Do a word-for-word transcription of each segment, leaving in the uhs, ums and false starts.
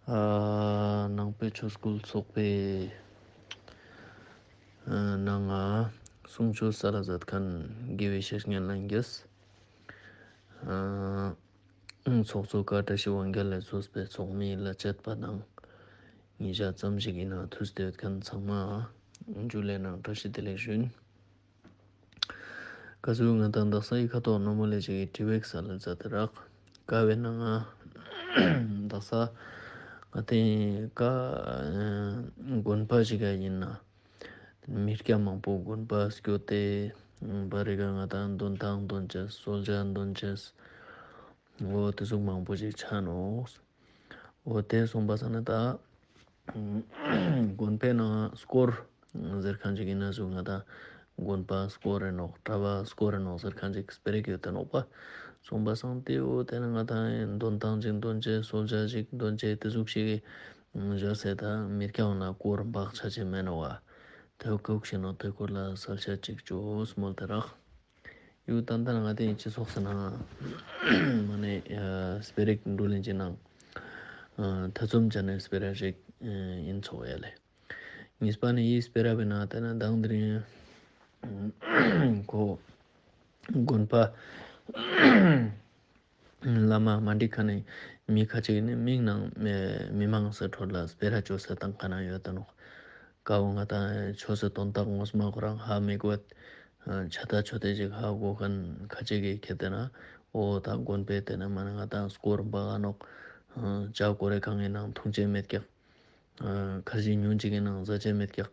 ཨ་ནང་པའི་ཆོས་སྐུལ་ཚོགས་པའི་ཨ་ནང་ང་གསུང་ཆོས་སལ་ལ་མཛད་མཁན་དགེ་བའི་བཤེས་གཉེན་ལྷན་རྒྱས། ཨ་ཚོགས་གཙོ་བཀའ་བཀྲ་ཤིས་དབང་རྒྱལ་ལས་གཙོས་པའི་ཚོགས་མི་ལ་བཅས་པ་དང་། ཉིན་ཞག་ཙམ་ཞིག་ཡིན་ན་ཐུགས་བསྟོད་མཁན་ཚང་མ་འཇུ་ལེ་ནང་བཀྲ་ཤིས་བདེ་ལེགས་ཞུ་ཡིན། ཀ་ཟུག་ང་དང་དག་ས་ཡི་ཁ་ཐོག་ནོ་མོ་ལེ་ཅིག་གི་དྲི་བ་ཞིག་སལ་ལ་མཛད་དེ་རག། ཀ་བོའི་ནང་ང་དག་ས་ང་དང་ཀ་དགོན་པ་ཞིག་ག་ཡིན་ན་མི་སྐྱ་མང་པོ་དགོན་པ་སྐྱོད་དེ་བར་རི་ག་ང་དང་འདོན་ཐང་འདོན་ཅེས་གསོལ་ཇ་འདོན་ཅེས་འོ་དེ་ཟུག་མང་པོ་ཞིག་ཆ་ནོག། འོ་དེ་སོང་པ་སང་ན་ད་དགོན་པའི་ནང་སྐོར་ཟེར་མཁན་ཅིག་ཡིན་ན་ཟུག་ང་དང་དགོན་པ་སྐོར་རེ་ནོག། གྲྭ་པ་སྐོར་རེ་ནོག་ཟེར་མཁན་ཅིག་སྤེ་ར་ཞིག་ཡོད་དེ་ནོག་པ། སོང་པ་སང་དེ་འོ་དེ་ན་ང་དང་འདོན་ཐང་ཅིག་འདོན་ཅེས་གསོལ་ཇ་ཅིག་འདོན་ཅེས་དེ་ཟུག་ཞིག་གི་ཞོར་སེ་ད་མི་སྐྱ་བོ་ན་སྐོར་འབག་ཆ་ཅེས་མེད་ནོག་པ། དེ་བོ་ཀུག་ཤེས་ནོག། དེ་སྐོར་ལ་གསལ་བཤད་ཅིག་ཅོས་མོལ་ཏེ་རག། ཡུ་ཏན་ཏན་ང་དང་སྤྱི་ཚོགས་སི་ནང་མ་ནེ་ཨ་སྤེ་ར་ཞིག་འགྲོ་ལེན་ཅིག་ནང་ཨ་ཐེ་ཚོམ་ཅན་ནི་སྤེ་ར་ཞིག་ཨ་ཡིན་ཆོག་ཡ་ལེ། གཉིས་པ་ནི་ཡི་སྤེ་ར་བོའི་ནང་དེ་ན་དང་དེ་རིང་ཁོ་དགོན་པ་བླ་མ་མ་འགྲིག་མཁན་ནི་མི་ཁ་ཅིག་ནི་མིག་ནང་མི་མི་མང་སི་ཁྲོད་ལ་སྤེ་ར་ཅོ་སེ་བཏང་མཁན་ཡོད་དེ་ནོག། ཀ་བོ་ང་དང་ཆོས་སི་དོན་དག་ངོ་མ་ཁོ་རང་ཧ་མི་གོ་བ་ཆ་ད་ཆོས་དེ་ཅིག་ཧ་གོ་མཁན་ཁ་ཅིག་གི་ཁྱེད་དེ་ན་འོ་ད་དགོན་པའི་དེ་ན་མ་ནེ་ང་དང་སྐོར་འབག་ག་ནོག། ཨ་ཅ་ཀོ་རེ་གང་གི་ནང་འཐུང་ཅེས་མེད་ཀྱག། ཨ་ཁར་ཇི་ཉུང་ཅིག་གི་ནང་ཟ་ཅེས་མེད་ཀྱག།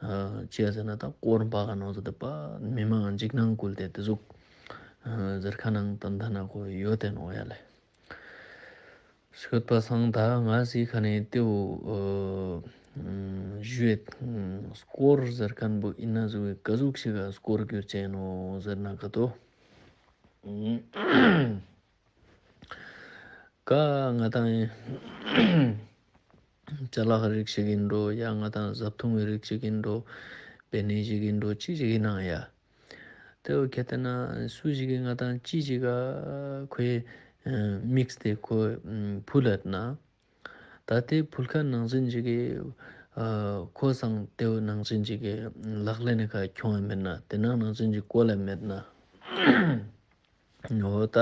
ཨ་ཅི་ཡ་ཟེར་ན་ད་སྐོར་འབག་ག་ནོག་ཟེར་ཏེ་པ་མི་མང་འཇིགས་སྣང་སྐུལ་ཏེ་དེ་ཟུག་ཨ་ཟེར་མཁན་ནང་ཏན་ཏན་ན་ཁོ་ཡོད་དེ་ནོག་ཡ་ལེ། ཤོད་པ་སང་ད་ང་སི་ཁ་ནེ་དེ་བོ་ཨ་ཞུ་ཡེད། སྐོར་ཟེར་མཁན་བོ་ཡིན་ན་ཟུག་གི་ཀ་ཟུག་ཞིག་ག་སྐོར་གྱུར་ཅེས་ནོག་ཟེར་ན་ཀ་ཏོ། ཀ་ང་དང་ཅ་ལག་རིགས་ཤིག་ཡིན་འགྲོ་ཡ་ང་དང་བཟའ་བཏུང་གི་རིགས་ཤིག་ཡིན་འགྲོ། པེ་ནེ་ཞིག་ཡིན་འགྲོ་ཅི་ཞིག་ཡིན་ནའང་ཡ། དེ་བོ་ཁྱེད་དེ་ན་སུ་ཞིག་གི་ང་དང་ཅི་ཞིག་ག་ཁོའི་དམིགས་ཏེ་ཁོ་ཕུལ་ལད་ན། ད་དེ་ཕུལ་མཁན་ནང་བཞིན་ཅིག་གི་ཨ་ཁོ་སང་དེ་བོ་ནང་བཞིན་ཅིག་གི་ལག་ལེན་ནི་ཁ་ཁྱོང་ཡ་མེད་ན་དེ་ནང་ནང་བཞིན་ཅིག་བཀོལ་ཡ་མེད་ན། འོ་ད་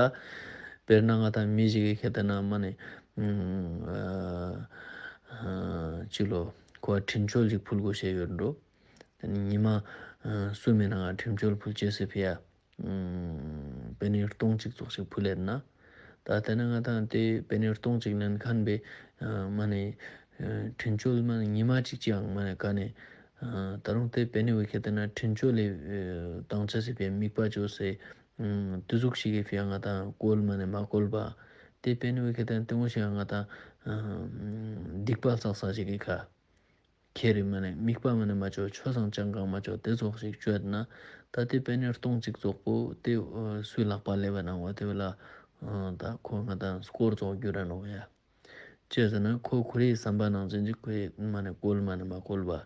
དཔེར་ན་ང་དང་མི་ཞིག་གི་ཁྱེད་དེ་ན་མ་ནེ་ཨ་ཨ་ཅི་ལོ་ཁོ་འཕྲིན་བཅོལ་ཅིག་ཕུལ་དགོས་ཤེས་ཡོད་འགྲོ། དེ་ནི་ཉི་མ་ཨ་གསུམ་མི་ནང་ང་འཕྲིན་བཅོལ་ཕུལ་ཅེས་སི་ཕི་ཡ། ཨ་པེ་ནེ་སྟོང་གཅིག་ཙོགས་ཤིག་ཕུལ་ལེད་ན། ད་དེ་ན་ང་དང་དེ་པེ་ནེ་སྟོང་གཅིག་ནན་མཁན་བོའི་ཨ་མ་ནེ་ཨ་འཕྲིན་བཅོལ་མ་ནེ་ཉི་མ་གཅིག་ཅིག་ཡང་མ་ནེ་ཀ་ནེ་ཨ་ད་རུང་དེ་པེ་ནེ་བོའི་ཁྱེད་དེ་ན་འཕྲིན་བཅོལ་ལི་ཨ་བཏང་ཅེས་སི་ཕི་ཡ་དམིགས་པ་ཅོས་སེ་ཨ་དེ་ཟུག་ཞིག་གི་ཕི་ཡ་ང་དང་བཀོལ་མ་ནེ་མ་བཀོལ་བ། དེ་པེ་ནེ་བོའི་ཁྱེད་དེ་ན་དེ་ངོ་ཤེས་ང་དང་ཨ་སྡིག་པ་བསགས་ས་ཞིག་གི་ཁ། ཁེ་རི་མ་ནེ་དམིགས་པ་མ་ནེ་མ་ཅོ་ཆོས་སང་ཅང་གང་མ་ཅོ་དེ་ཙོགས་ཤིག་ཅོ་ཡེད་ན། ད་དེ་པེ་ནེ་སྟོང་གཅིག་ཙོགས་པོ་དེ་ཨ་སུའི་ལག་པ་ལེབ་བ་ནང་བ་དེ་བོ་ལ་ཨ་ད་ཁོ་ང་དང་སྐོར་ཙོགས་གྱུར་ར་ནོག་ཡ། ཅི་ཟེར་ན་ཁོ་ཁོ་རའི་བསམ་པ་ནང་བཞིན་ཅིག་ཁོའི་མ་ནེ་བཀོལ་མ་ནེ་མ་བཀོལ་བ།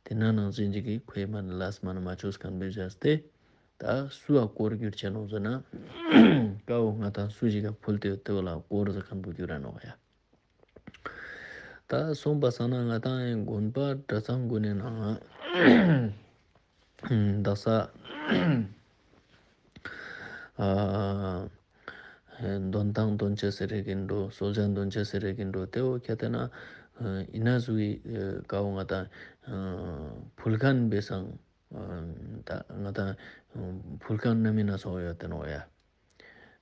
དེ་ན་ནང་བཞིན་ཅིག་གི་ཁོའི་མ་ནེ་ལས་མ་ནེ་མ་ཅོས་མཁན་བོའི་བྱས་ཏེ། ད་སུའ་སྐོར་གྱུར་ཅེས་ནོག་ཟེར་ན། ཀ་བོ་ང་དང་སུ་ཞིག་ག་ཕུལ་ཏེ་ཡོད་དེ་བོ་ལ་སྐོར་ཟེར་མཁན་བོ་གྱུར་ར་ནོག་ཡ། ད་སོང་པ་སང་ན་ང་དང་དགོན་པ་གྲྭ་ཚང་གུན་ནི་ནང་ང་དག་ས་ཨ་འདོན་ཐང་འདོན་ཅེས་སི་རིགས་ཡིན་འགྲོ། གསོལ་ཇ་འདོན་ཅེས་སི་རིགས་ཡིན་འགྲོ། དེ་བོ་ཁྱེད་དེ་ན་ཨ་ཡིན་ན་ཟུག་གི་ཀ་བོ་ང་དང་ཨ་ཕུལ་མཁན་བོའི་སང་ཨ་ད་ང་དང་ཕུལ་མཁན་སྣ་མིན་སྣ་ཚོགས་ཡོད་དེ་ནོག་ཡ།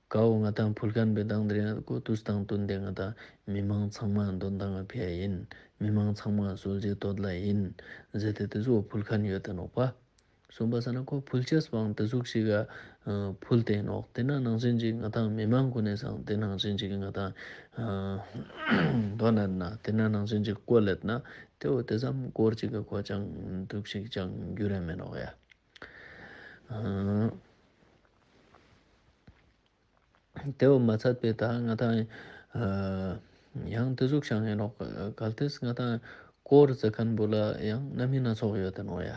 ཀ་བོ་ང་དང་ཕུལ་མཁན་བོའི་དང་དེ་རིང་ཁོ་དུས་དང་བསྟུན་ཏེ་ང་དང་མི་མང་ཚང་མ་འདོན་ཐང་ང་ཕི་ཡ་ཡིན། མི་མང་ཚང་མ་གསོལ་ཇའི་དོད་ལ་ཡིན་ཟེར་ཏེ་དེ་ཚོ་ཕུལ་མཁན་ཡོད་དེ་ནོག་པ། སོང་པ་སང་ན་ཁོ་ཕུལ་ཅེས་པའང་དེ་ཟུག་ཞིག་ག་ཕུལ་ཏེ་ནོག། དེ་ན་ནང་བཞིན་ཅིག་ང་དང་མི་མང་གུན་ནི་སང་དེ་ནང་བཞིན་ཅིག་ང་དང་འདོན་ན་ན་དེ་ན་ནང་བཞིན་ཅིག་བཀོལ་ལེད་ན་དེ་བོ་དེ་ཙམ་སྐོར་ཅིག་གི་ཁོ་ཅང་འདུག་ཞིག་ཅང་གྱུར་ར་མེད་ནོག་ཡ། ཨ་དེ་བོ་མ་ཚད་པའི་ད་ང་དང་ཨ་ཡང་དེ་ཟུག་ཤང་ཡིན་ནོག། གལ་ཏེ་ང་དང་སྐོར་ཟེར་མཁན་བོ་ལ་ཡང་རྣམ་སྨིན་སྣ་ཚོགས་ཡོད་དེ་ནོག་ཡ།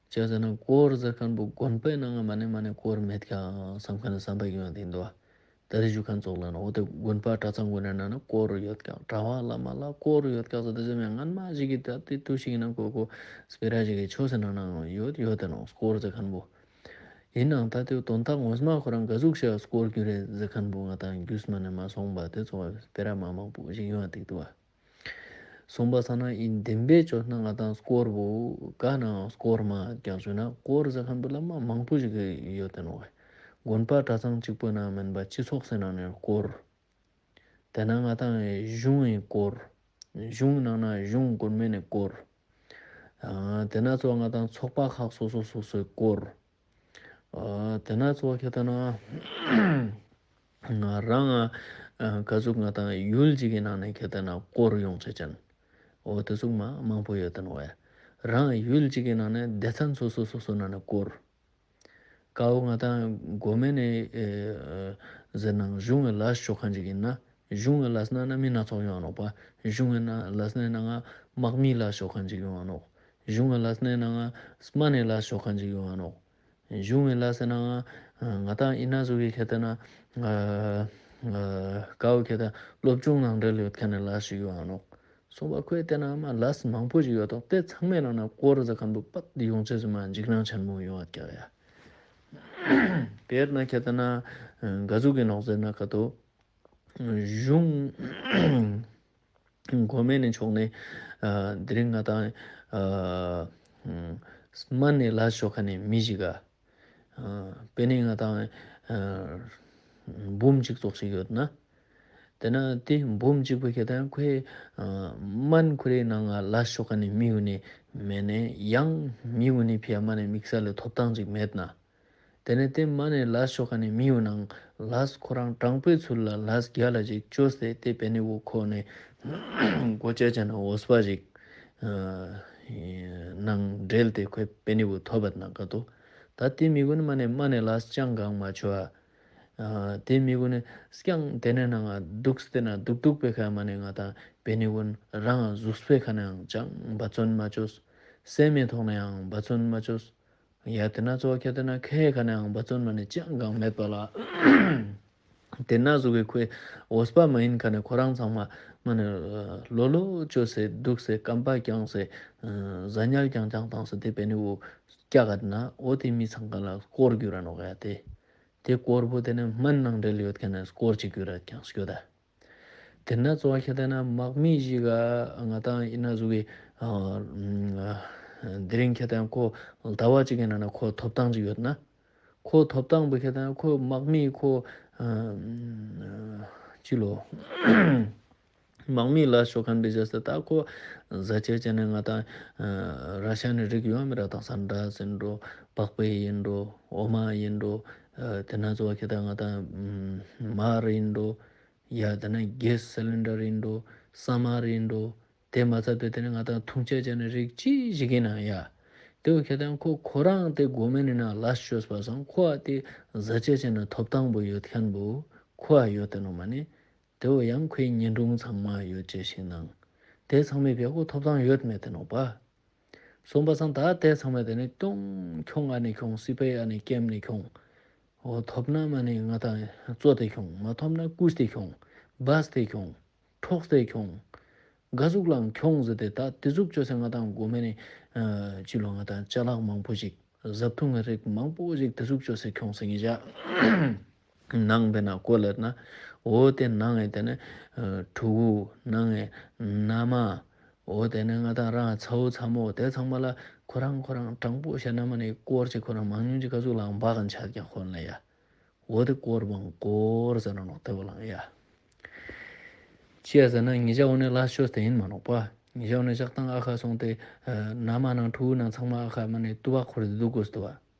ཅི་ཟེར་ན་སྐོར་ཟེར་མཁན་བོ་དགོན་པའི་ནང་ང་མ་ནེ་མ་ནེ་སྐོར་མེད་ཀྱག་བསམ་མཁན་བསམ་པ་གྱུར་ཡོང་དེ་འདུག་བ། ད་དེ་ཞུ་མཁན་ཙོགས་ལ་ནོག། འོ་དེ་དགོན་པ་གྲྭ་ཚང་གུན་ནི་ནང་ན་སྐོར་ཡོད་ཀྱག། གྲྭ་པ་བླ་མ་ལ་སྐོར་ཡོད་ཀྱག་ཟེར་དེ་ཟེར་མེད། སྔན་མ་ཞིག་གི་ད་དེ་དུས་ཤིག་ནང་ཁོ་ཁོ་སྤེ་ར་ཞིག་གི་ཆོས་སི་ནང་ན་ཡོད་ཡོད་དེ་ནོག་སྐོར་ཟེར་མཁན་བོ། ཡིན་ནའང་ད་དེ་དོན་དག་ངོ་མ་ཁོ་རང་ག་ཟུག་ཤ་སྐོར་རྒྱུ་རེད་ཟེར་མཁན་བོ་ང་དང་རྒྱུས་མ་ནས་མ་སོང་བ་དེ་ཚོ་སྤེ་ར་མ་མང་པོ་ཞིག་ཡོང་བ་ཐིག་འདུག་བ། སོང་པ་སང་ན་ཡིན་བདེན་པའི་ཆོས་ན་ང་དང་སྐོར་བོ་ག་ན་སྐོར་མ་ཀྱང་ཞུ་ན་སྐོར་ཟེར་མཁན་བོ་ལ་མ་མང་པོ་ཞིག་ཡོད་དེ་ནོག། དགོན་པ་གྲྭ་ཚང་གཅིག་པོ་ན་མིན་པ་སྤྱི་ཚོགས་སི་ནང་ནས་སྐོར། དེ་ན་ང་དང་གཞུང་ངི་སྐོར། གཞུང་ནང་ན་གཞུང་དགོན་མེད་ནི་སྐོར། ཨ་དེ་ན་ཚོ་ང་དང་ཚོགས་པ་ཁག་སོ་སོ་སོ་སོའི་སྐོར། ཨ་དེ་ན་ཚོ་ཁྱེད་ལྟ་ན་ང་རང་ཨ་ག་ཟུག་ང་དང་ཡུལ་གཅིག་གི་ནང་ནས་ཁྱེད་ལྟ་ན་སྐོར་ཡོང་ཆ་ཅན། འོ་དེ་ཟུག་མ་མང་པོ་ཡོད་དེ་ནོག་ཡ། རང་ཡུལ་གཅིག་གི་ནང་ནས་སྡེ་ཚན་སོ་སོ་སོ་སོ་ནང་ནས་སྐོར། ཀའོ་ང་དང་གོ་མེ་ནེ་ཟེར་ནང་གཞུང་གི་ལས་ཞོག་མཁན་ཅིག་ཡིན་ན། གཞུང་གི་ལས་ན་ན་མི་སྣ་ཚོགས་ཡོང་ནོག་པ། གཞུང་གི་ན་ལས་ན་ནང་དམག་མིའི་ལས་ཞོག་མཁན་ཅིག་ཡོང་ནོག། གཞུང་གི་ལས་ན་ནང་སྨན་ནི་ལས་ཞོག་མཁན་ཅིག་ཡོང་ནོག། གཞུང་གི་ལས་ན་ང་དང་ཡིན་ན་ཟུག་གི་ཁྱེད་ལྟ་ན་ཀའོ་ཁྱེད་ལྟ་སློབ་སྦྱོང་ནང་འབྲེལ་ཡོད་མཁན་ནི་ལས་ཞིག་ཡོང་ནོག། སོང་པ་ཁོས་བལྟས་ན་མ་ལས་མང་པོ་ཞིག་ཡོད་དོག། དེ་ཚང་མའི་ནང་ན་སྐོར་ཟེར་མཁན་པོ་པད་ཡོང་ཆེས་སུ་མ་འཇིགས་སྣང་ཆེན་མོ་ཡོང་བ་ཀྱག་ཡ། དཔེར་ན་ཁྱེད་ལྟ་ན་ག་ཟུག་གི་ནོག་ཟེར་ན་ཀ་ཏོ། གཞུང་གོ་མེ་ནེ་ཕྱོགས་ནས་དེ་རིང་ང་དང་སྨན་ནི་ལས་ཞོག་མཁན་ནི་མི་ཞིག་ག་དཔེ་ནི་ང་དང་འབུམ་གཅིག་ཙོགས་ཤིག་ཡོད་ན། དེ་ན་དེ་འབུམ་གཅིག་པོ་ཁྱེད་དང་ཁོས་སྨན་ཁུ་རེ་ནང་ང་ལས་ཞོག་མཁན་ནི་མི་གུན་ནི་མེད་ནས་ཡང་མི་གུན་ནི་ཕི་ཡ་མ་ནེ་དམིགས་བསལ་ལ་ཐོབ་ཐང་ཅིག་མེད་ན། དེ་ནས་དེ་མ་ནེ་ལས་ཞོག་མཁན་ནི་མི་གུན་ནང་ལས་ཁོ་རང་དྲང་པོའི་ཚུལ་ལ་ལས་རྒྱལ་ལ་ཅིག་བཅོས་ཏེ་དེ་དཔེ་ནི་བོ་ཁོ་ནི་གོ་ཆ་ཅན་འོས་པ་ཞིག་ནང་འབྲེལ་ཏེ་ཁོས་དཔེ་ནི་བོ་ཐོབ་པ་ན་ཀ་ཏོ། ད་དེ་མི་གུན་ནི་མ་ནེ་མ་ནེ་ལས་ཅང་གང་མ་ཆོ་ཨ། དེ་མི་གུན་ནི་སྐྱང་དེ་ནས་ནང་ང་འདུག་སྟེ་ན་འདུག་འདུག་པའི་ཁ་མ་ནེ་ང་དང་དཔེ་ནི་གུན་རང་གཟུགས་པོའི་ཁ་ནའང་ཅང་འབད་བརྩོན་མ་བཅོས། སེམས་མི་ཐོག་ནའང་འབད་བརྩོན་མ་བཅོས། ཡ་དེ་ན་ཚོ་ཁྱེད་དེ་ན་ཁའི་ཁ་ནའང་འབད་བརྩོན་མ་ནེ་ཅང་གང་མེད་པ་ལ། དེ་ན་ཟུག་གི་ཁོའི་འོས་པ་མ་ཡིན་ཁ་ནས་ཁོ་རང་ཚང་མ་མ་ནེ་ལོ་ལོ་བཅོས་སེ་འདུག་སེ་རྐང་པ་བརྐྱངས་སེ་ཟ་ཉལ་རྐྱང་རྐྱང་བཏང་སེ་དེ་དཔེ་ནི་བོ་སྐྱག་ག་ན་འོ་དེ་མི་ཚང་ཀ་ལ་སྐོར་གྱུར་ར་ནོག་ཡ་དེ། དེ་སྐོར་བོ་དེ་ནི་སྨན་ནང་འབྲེལ་ཡོད་མཁན་ནི་སྐོར་ཅིག་གྱུར་ར་ཀྱང་སྐྱོད་ད། དེ་ན་གཙོ་བོ་ཁྱེད་དེ་ན་དམག་མི་ཞིག་ག་ང་དང་ཡིན་ན་ཟུག་གི་དེ་རིང་ཁྱེད་དེ་ཁོ་ཟླ་བ་གཅིག་གི་ནང་ན་ཁོ་ཐོབ་ཐང་ཅིག་ཡོད་ན། ཁོ་ཐོབ་ཐང་བོ་ཁྱེད་དེ་ཁོ་དམག་མི་ཁོ་ཅི་ལོ། དམག་མི་ལ་ཤོག་མཁན་བེ་ཟེར་ས་ད་ཁོ་ཟ་ཆེ་ཆེ་ནས་ང་དང་ར་ཤ་ནི་རིགས་ཡོད་མི་ར་དང་སན་དྲ་ཟེར་འགྲོ། པགས་པའི་ཡིན་འགྲོ། འོ་མ་ཡིན་འགྲོ། དེ་ན་གཙོ་བོ་ཁྱེད་དང་ང་དང་མར་ཡིན་འགྲོ། ཡ་དེ་ན་གེས་སི་ལིན་ཌར་ཡིན་འགྲོ། ས་མར་ཡིན་འགྲོ། དེ་མ་ཚད་པའི་དེ་ནི་ང་དང་འཐུང་ཆ་ཆེ་ནི་རིགས་ཅི་ཞིག་ཡིན་ན་ཡ། དེ་བོ་ཁྱེད་དང་ཁོ་ཁོ་རང་དེ་གོ་མེ་ནི་ན་ལ་ཤོས་པ་སང་ཁོ་ཨ་དེ་ཟ་ཆེ་ཆེ་ནི་ཐོབ་ཐང་བོ་ཡོད་མཁན་བོ་ཁོ་ཨ་ཡོད་དེ་ནོ་མ་ནི། དེ་བོ་ཡང་ཁོའི་ཉེན་དྲུང་ཚང་མ་ཡོད་ཅེས་ཤིག་ནང་། དེ་ཚང་མའི་བེ་ཁོ་ཐོབ་ཐང་ཡོད་མེད་དེ་ནོག་པ། སོང་པ་སང་ད་དེ་ཚང་མས་དེ་ནི་ཀྱོང་ཁྱོང་ཨ་ནི་ཁྱོང་སི་པའི་ཨ་ནི་ཀེམ་ནི་ཁྱོང་། འོ་ཐོབ་ན་མ་ནི་ང་དང་རྩོད་དེ་ཁྱོང་མ་ཐོབ་ན་རྐུས་ཏེ་ཁྱོང་སྦས་ཏེ་ཁྱོང་འཕྲོགས་ཏེ་ཁྱོང་། ག་ཟུག་ལའང་ཁྱོང་ཟེར་ཏེ་ད་དེ་ཟུག་ཅོས་སེ་ང་དང་གོ་མེ་ནི་ཅི་ལོ་ང་དང་ཅ་ལག་མང་པོ་ཞིག་བཟའ་བཏུང་གི་རིགས་མང་པོ་ཞིག་དེ་ཟུག་ཅོས་སེ་ཁྱོངས་སེ་ངེད་ཅག་ནང་བེ་ན་ཀོ་ལེར་ན། འོ་དེ་ནང་ངེ་དེ་ནི་ཕྲུ་གུ་ནང་ངེ་མནའ་མ། འོ་དེ་ནི་ང་དང་རང་ཚ་བོ་ཚ་མོ་དེ་ཚང་མ་ལ་ཁོ་རང་ཁོ་རང་དྲང་པོ་བཤད་ན་མ་ནི་སྐོར་ཅིག་ཁོ་རང་མང་ཉུང་ཅིག་ག་ཟུག་ལའང་འབག་གིན་ཆ་ཀྱང་ཁོ་ལ་ཡ། འོ་དེ་སྐོར་བང་སྐོར་ཟེར་ན་ནོག་དེ་བོ་ལང་ཡ། ཅི་ཡ་ཟེར་ན་ངེད་ཅག་འོ་ནི་ལ་ཤོས་དེ་ཡིན་མ་ནོག་པ། ངེད་ཅག་འོ་ནི་ཞག་དང་ཨ་ཁ་སོང་སྟེ་མནའ་མ་ནང་ཕྲུ་གུ་ནང་ཚང་མ་ཨ་ཁ་མ་ནི་ཏུ་བ་ཁོར་དེ་འདུག་དགོས་སྟོ་བ།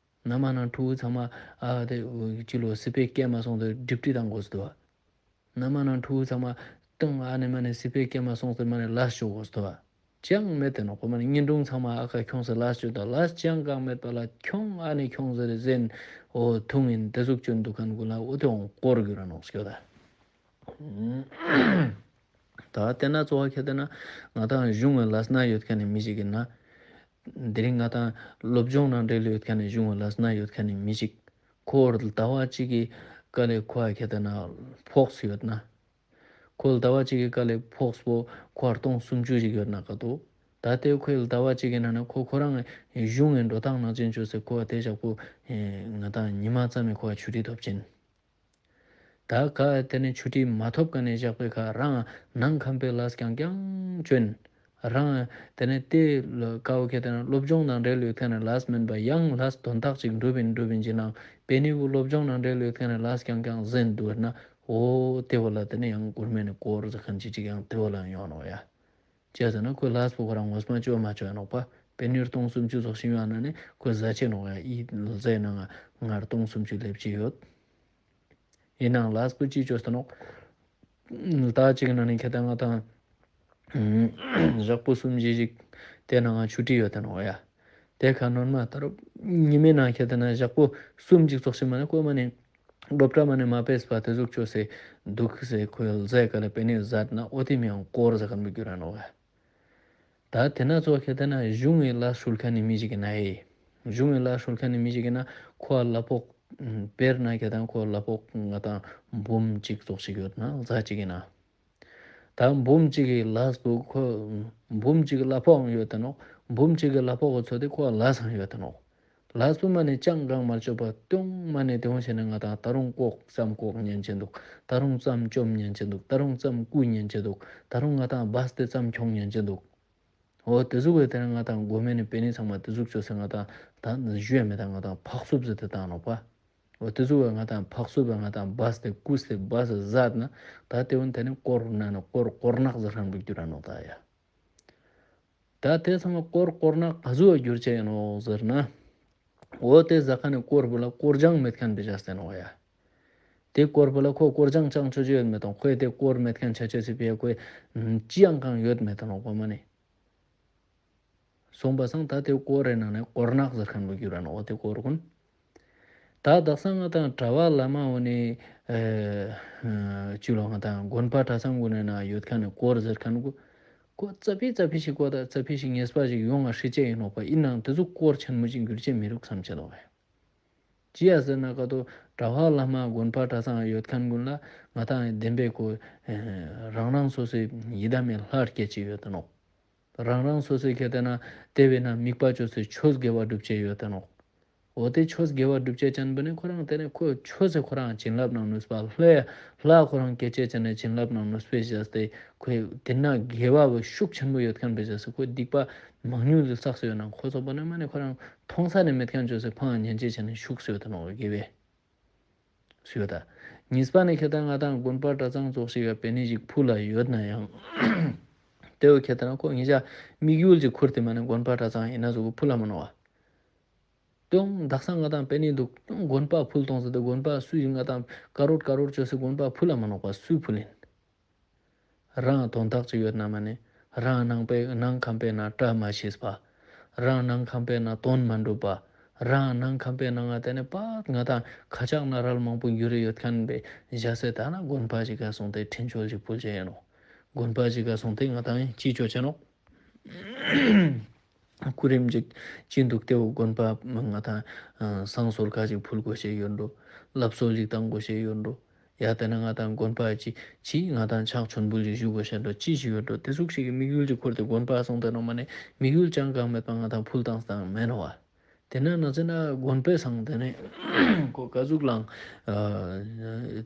མནའ་མ་ནང་ཕྲུ་གུ་ཚང་མ་ཨ་དེ་ཅི་ལོ་སི་པའི་སྐད་མ་སོང་སྟེ་སྒྲིབ་ཏི་བཏང་དགོས་སྟོ་བ། མནའ་མ་ནང་ཕྲུ་གུ་ཚང་མ་ཏང་ཨ་ནི་མ་ནི་སི་པའི་སྐད་མ་སོང་སྟེ་མ་ནི་ལ་ཤོ་དགོས་སྟོ་བ། ཅང་མེད་དེ་ནོག་པ་མ་ནི་ཉིན་དྲུང་ཚང་མ་ཨ་ཁ་ཁྱོངས་སེ་ལ་ཤོ་དང་ལ་ཅང་གང་མེད་པ་ལ་ཁྱོང་ཨ་ནི་ཁྱོངས་སེ་རེ་ཟེན། འོ་ཐུང་ཡིན་དེ་ཟུག་ཅོན་འདུག་མཁན་གུན་ལ་འོ་དེ་འོང་སྐོར་གྱུར་ར་ནོག་སྐྱོ་ད། ད་དེ་ན་གཙོ་བོ་ཁྱེད་དེ་ན་ང་དང་གཞུང་གི་ལས་སྣ་ཡོད་མཁན་ནི་མི་ཞིག་ཡིན་ན། དེ་རིང་ང་དང་སློབ་སྦྱོང་ནང་འབྲེལ་ཡོད་མཁན་ནི་གཞུང་གི་ལས་སྣ་ཡོད་མཁན་ནི་མི་ཞིག་ཁོར་ཟླ་བ་གཅིག་གི་ ཀ་ལེ་ཁོ་ཁྱེད་ན་ཕོགས་ཡོད་ན། ཁོ་ཟླ་བ་གཅིག་གི་ཀ་ལེ་ཕོགས་པོ་ཁོ་སྟོང་སུམ་ཅུ་ཞིག་ཡོད་ན་ཀ་ཏོ། ད་དེ་ཁོ་ཟླ་བ་གཅིག་གི་ནང་ན་ཁོ་ཁོ་རང་གཞུང་གི་འགྲོ་སྟངས་ནང་ཅན་ཅོས་སེ་ཁོ་དེ་ཞག་པོ་ང་དང་ཉི་མ་ཙམ་མི་ཁོ་ཆུ་ཏི་ཐོབ་ཅན། ད་ཀ་དེ་ནས་ཆུ་ཏི་མ་ཐོབ་ཀ་ནས་ཞག་པོའི་ཁ་རང་ནང་ཁམས་པའི་ལས་རྐྱང་རྐྱང་ཅོན། རང་དེ་ནས་དེ་ཀའོ་ཁྱེད་དེ་ན་སློབ་སྦྱོང་དང་འབྲེལ་ཡོད་ཁན་ནི་ལས་མེན་པ་ཡང་ལས་དོན་དག་ཅིག་འགྲུབ་ཡིན་འགྲུབ་ཡིན་གྱི་ནང་པེ་ནི་བུ་སློབ་སྦྱོང་དང་འབྲེལ་ཡོད་ཁན་ནི་ལས་རྐྱང་རྐྱང་ཟེན་འདུག་ན། འོ་དེ་བོ་ལ་དེ་ནས་ཡང་གུར་མེ་ནི་སྐོར་ཟེར་ཁན་ཅིག་ཅིག་ཡང་དེ་བོ་ལ་ཡོང་ནོག་ཡ། ཅི་ཟེར་ན་ཁོའི་ལས་པོ་ཁོ་རང་ངོ་མ་ཅོ་མ་ཅོ་ཡ་ནོག་པ། པེ་ནི་སྟོང་སུམ་ཅུ་ཙོགས་ཤིག་ཡོང་ན་ནི་ཁོ་ཟ་ཅེ་ནོག་ཡ། ཨི་ཟེར་ན་ང་ང་སྟོང་སུམ་ཅུ་ལེབ་ཅི་ཡོད། ཡིན་ནའང་ལས་པོ་ཅི་ཅོས་ཏེ་ནོག་ད་ཅིག་ན་ནི་ཁྱེད་དང་ང་དང་ཞག་པོ་གསུམ་ཞིག་ཞིག་དེ་ནང་ང་ཆུ་ཏི་ཡོད་དེ་ནོག་ཡ། དེ་ཁ་ནོན་མ་ད་རུང་ཉི་མའི་ནང་ཁྱེད་དེ་ན་ཞག་པོ་གསུམ་ཞིག་ཙོགས་ཤིག་མ་ནི་ཁོ་མ་ནི་སློབ་གྲྭ་མ་ནི་མ་ཕེས་པ་དེ་ཟུག་ཅོས་སེ་འདུག་སེ་ཁོའི་ལས་ཀ་ལ་པེ་ནི་ཟད་ན་འོ་དེ་མི་ཡང་སྐོར་ཟེར་ཁན་བོ་གྱུར་ར་ནོག་ཡ། ད་དེ་ན་ཙོགས་ཁྱེད་དེ་ན་གཞུང་གི་ལས་སྲོལ་ཁན་ནི་མི་ཞིག་གི་ན་ཡེ། གཞུང་གི་ལས་སྲོལ་ཁན་ནི་མི་ཞིག་གི་ན་ཁོ་ལ་ཕོགས་དཔེར་ན་ཁྱེད་དང་ཁོ་ལ་ཕོགས་ང་དང་འབུམ་གཅིག་ཙོགས་ཤིག་ཡོད་ན་ཟ་ཅིག་གི་ན། ད་འབུམ་གཅིག་གི་ལས་པོ་ཁོ་འབུམ་གཅིག་གི་ལ་ཕོགས་ཡོད་དེ་ནོག་འབུམ་གཅིག་གི་ལ་ཕོགས་ཚོ་དེ་ཁོ་ལས་ཡང་ཡོད་དེ་ནོག་ལས་པོ་མ་ནི་ཅང་གང་མ་ཅོ་བ་སྟོང་མ་ནི་དེ་འོང་ཤེས་ན་ང་དང་ད་རུང་ལྐོག་ཙམ་ལྐོག་ཉན་ཅེ་འདུག་ད་རུང་ཙམ་བཅོམ་ཉན་ཅེ་འདུག་ད་རུང་ཙམ་རྐུ་ཉན་ཅེ་འདུག་ད་རུང་ང་དང་སྦས་ཏེ་ཙམ་ཁྱོང་ཉན་ཅེ་འདུག་འོ་དེ་ཟུག་གི་དེ་ན་ང་དང་མགོ་མེ་ནི་པེ་ནི་ཚང་མ་དེ་ཟུག་ཅོས་སེ་ང་དང་ད་ཞུ་ཡ་མེད་ད་ང་དང་ཕག་སུབ་ཟེར་ཏེ་བཏང་ནོག་པ། འོ་དེ་ཟུག་གི་ང་དང་ཕག་སུབ་ང་དང་སྦས་ཏེ་རྐུས་ཏེ་སྦས་ཏེ་ཟད་ན་ད་དེ་འོན་དེ་ནི་དཀོར་ན་ནི་དཀོར་དཀོར་ནག་ཟེར་ཁན་བོ་གྱུར་ར་ནོག་ད་ཡ། ད་དེ་ཚང་མ་དཀོར་དཀོར་ནག་ག་ཟུག་གྱུར་ཅེ་ཡིན་ནོག་ཟེར་ན། འོ་དེ་ཟ་ཁན་ནི་དཀོར་བོ་ལ་དཀོར་སྦྱང་མེད་ཁན་བེ་བྱས་ཏེ་ནོག་ཡ། དེ་དཀོར་བོ་ལ་ཁོ་དཀོར་སྦྱང་ཅང་ཅོ་ཅེ་ཡོད་མེད་དང་ཁོས་དེ་དཀོར་མེད་ཁན་ཆ་ཅེས་སི་ཕི་ཡ་ཁོས་ཅི་ཡང་གང་ཡོད་མེད་དང་ནོག་པ་མ་ནི། སོང་པ་སང་ད་དེ་དཀོར་རེ་ནང་ནས་དཀོར་ནག་ཟེར་ཁན་བོ་གྱུར་ར་ནོག་འོ་དེ་དཀོར་ཀུན། ད་དག་ས་ང་དང་གྲྭ་པ་བླ་མ་འོ་ནི་ཨེ་ཅི་ལོ་ང་དང་དགོན་པ་གྲྭ་ཚང་གུན་ནི་ན་ཡོད་ཁན་ནི་དཀོར་ཟེར་ཁན་གུན་ཁོ་ཙ་པི་ཙ་པི་ཞིག་གོ་ད་ཙ་པི་ཞིག་ཉེས་པ་ཞིག་ཡོང་ང་ཧྲི་ཅེ་ཡིན་ནོག་པ། ཡིན་ནའང་དེ་ཚོ་དཀོར་ཆེན་མོ་ཞིག་གྱུར་ཅེ་མི་རུག་བསམ་ཅེ་ནོག་པ། ཅི་ཡ་ཟེར་ན་ཀ་ཏོ་གྲྭ་པ་བླ་མ་དགོན་པ་གྲྭ་ཚང་ཡོད་ཁན་གུན་ལ་ང་དང་བདེན་པའི་ཁོ་ཨེ་རང་རང་སོ་སོའི་ཡི་དམ་མི་ལྷར་སྐྱེ་ཅེ་ཡོད་ནོག་རང་རང་སོ་སོའི་ཁྱེད་དེ་ན་དེ་བས་ན་དམིགས་པ་ཅོས་སེ་ཆོས་དགེ་བ་སྒྲུབ་ཅེས་ཡོད་དེ་ནོག་འོ་དེ་ཆོས་དགེ་བ་སྒྲུབ་ཅེས་ཅན་པོ་ནི་ཁོ་རང་དེ་ནི་ཁོ་ཆོས་སེ་ཁོ་རང་བྱིན་རླབས་ནང་ནུས་པ་ལྷ་ལྷ་ཁོ་རང་སྐྱེ་ཅེས་ཅན་ནི་བྱིན་རླབས་ནང་ནུས་པའི་བཞག་སྟེ་ཁོས་དེ་ན་དགེ་བ་བོ་ཤུགས་ཆེན་པོ་ཡོད་ཁན་པོའི་བཞག་སྟེ་ཁོས་སྡིག་པ་མང་ཉུང་ལ་བསགས་སེ་ཡོད་ན་ཁོ་ཚོ་པོ་ནི་མ་ནི་ཁོ་རང་མཐོང་ས་ནི་མེད་ཁན་ཅོས་སེ་ཕང་ཉན་ཅེས་ཅན་ནི་ཤུགས་སེ་ཡོད་དེ་ནོག་དགེ་བའི། སུ་ཡོད་ད། གཉིས་པ་ནི་ཁྱེད་དང་ང་དང་དགོན་པ་གྲྭ་ཚང་ཙོགས་ཤིག་ཡ་པེ་ནི་ཞིག་ཕུལ་ལ་ཡོད་ན་ཡང་། དེ་བོ་ཁྱེད་དང་ཁོ་ངེད་ཅག་དམིགས་ཡུལ་ཅིག་ཁུར་ཏེ་མ་ནི་དགོན་པ་གྲྭ་ཚང་ཡིན་ན་ཟུག་ཕུལ་ལ་མ་ནོག་པ། དོང་དག་ས་ང་དང་པེ་ནི་འདུག་དོང་དགོན་པ་ཕུལ་གཏོང་ཟེར་ཏེ་དགོན་པ་སུ་ཡིན་ང་དང་ཀ་རོར་ཀ་རོར་ཅོས་སེ་དགོན་པ་ཕུལ་ལ་མ་ནོག་པ་སུས་ཕུལ་ཡིན། རང་དོན་དག་ཅིག་ཡོད་ན་མ་ནི་རང་ནང་པའི་ནང་ཁམས་པའི་ནང་བཀྲ་མ་ཤིས་པ། རང་ནང་ཁམས་པའི་ནང་དོན་མ་འགྲུབ་པ། རང་ནང་ཁམས་པའི་ནང་ང་དེ་ནི་པ་ང་དང་ཁ་ཆག་ན་རལ་མང་པོ་འགྱུར་རེ་ཡོད་ཁན་པའི་བཞག་སེ་ད་ན་དགོན་པ་ཞིག་ག་སོང་སྟེ་འཕྲིན་བཅོལ་ཞིག་ཕུལ་ཅེས་ཡིན་ནོག་དགོན་པ་ཞིག་ག་སོང་སྟེ་ང་དང་ཅི་ཅོ་ཅེས་ནོག་སྐུ་རིམ་ཅིག་ཅི་འདུག་སྟེ་འོ་དགོན་པ་ང་དང་བསང་གསོལ་ཁ་ཅིག་ཕུལ་དགོས་ཤེས་ཡོད་འགྲོ། ལབ་གསོལ་ཅིག་བཏང་དགོས་ཤེས་ཡོད་འགྲོ། ཡ་དེ་ན་ང་དང་དགོན་པ་ཅི་ཅི་ང་དང་ཕྱག་མཆོད་འབུལ་ཅིག་ཞུ་དགོས་ཤེས་འགྲོ་ཅི་ཞིག་ཡོད་འགྲོ་དེ་ཟུག་ཞིག་གི་དམིགས་ཡུལ་ཅིག་ཁུར་ཏེ་དགོན་པ་སོང་སྟེ་ནོག་མ་ནི་དམིགས་ཡུལ་ཅང་གང་མེད་པ་ང་དང་ཕུལ་བཏང་སྟངས་མེད་ནོག་པ། དེ་ན་ན་ཚེ་ན་དགོན་པའི་སང་དེ་ནི་ཁོ་ག་ཟུག་ལང་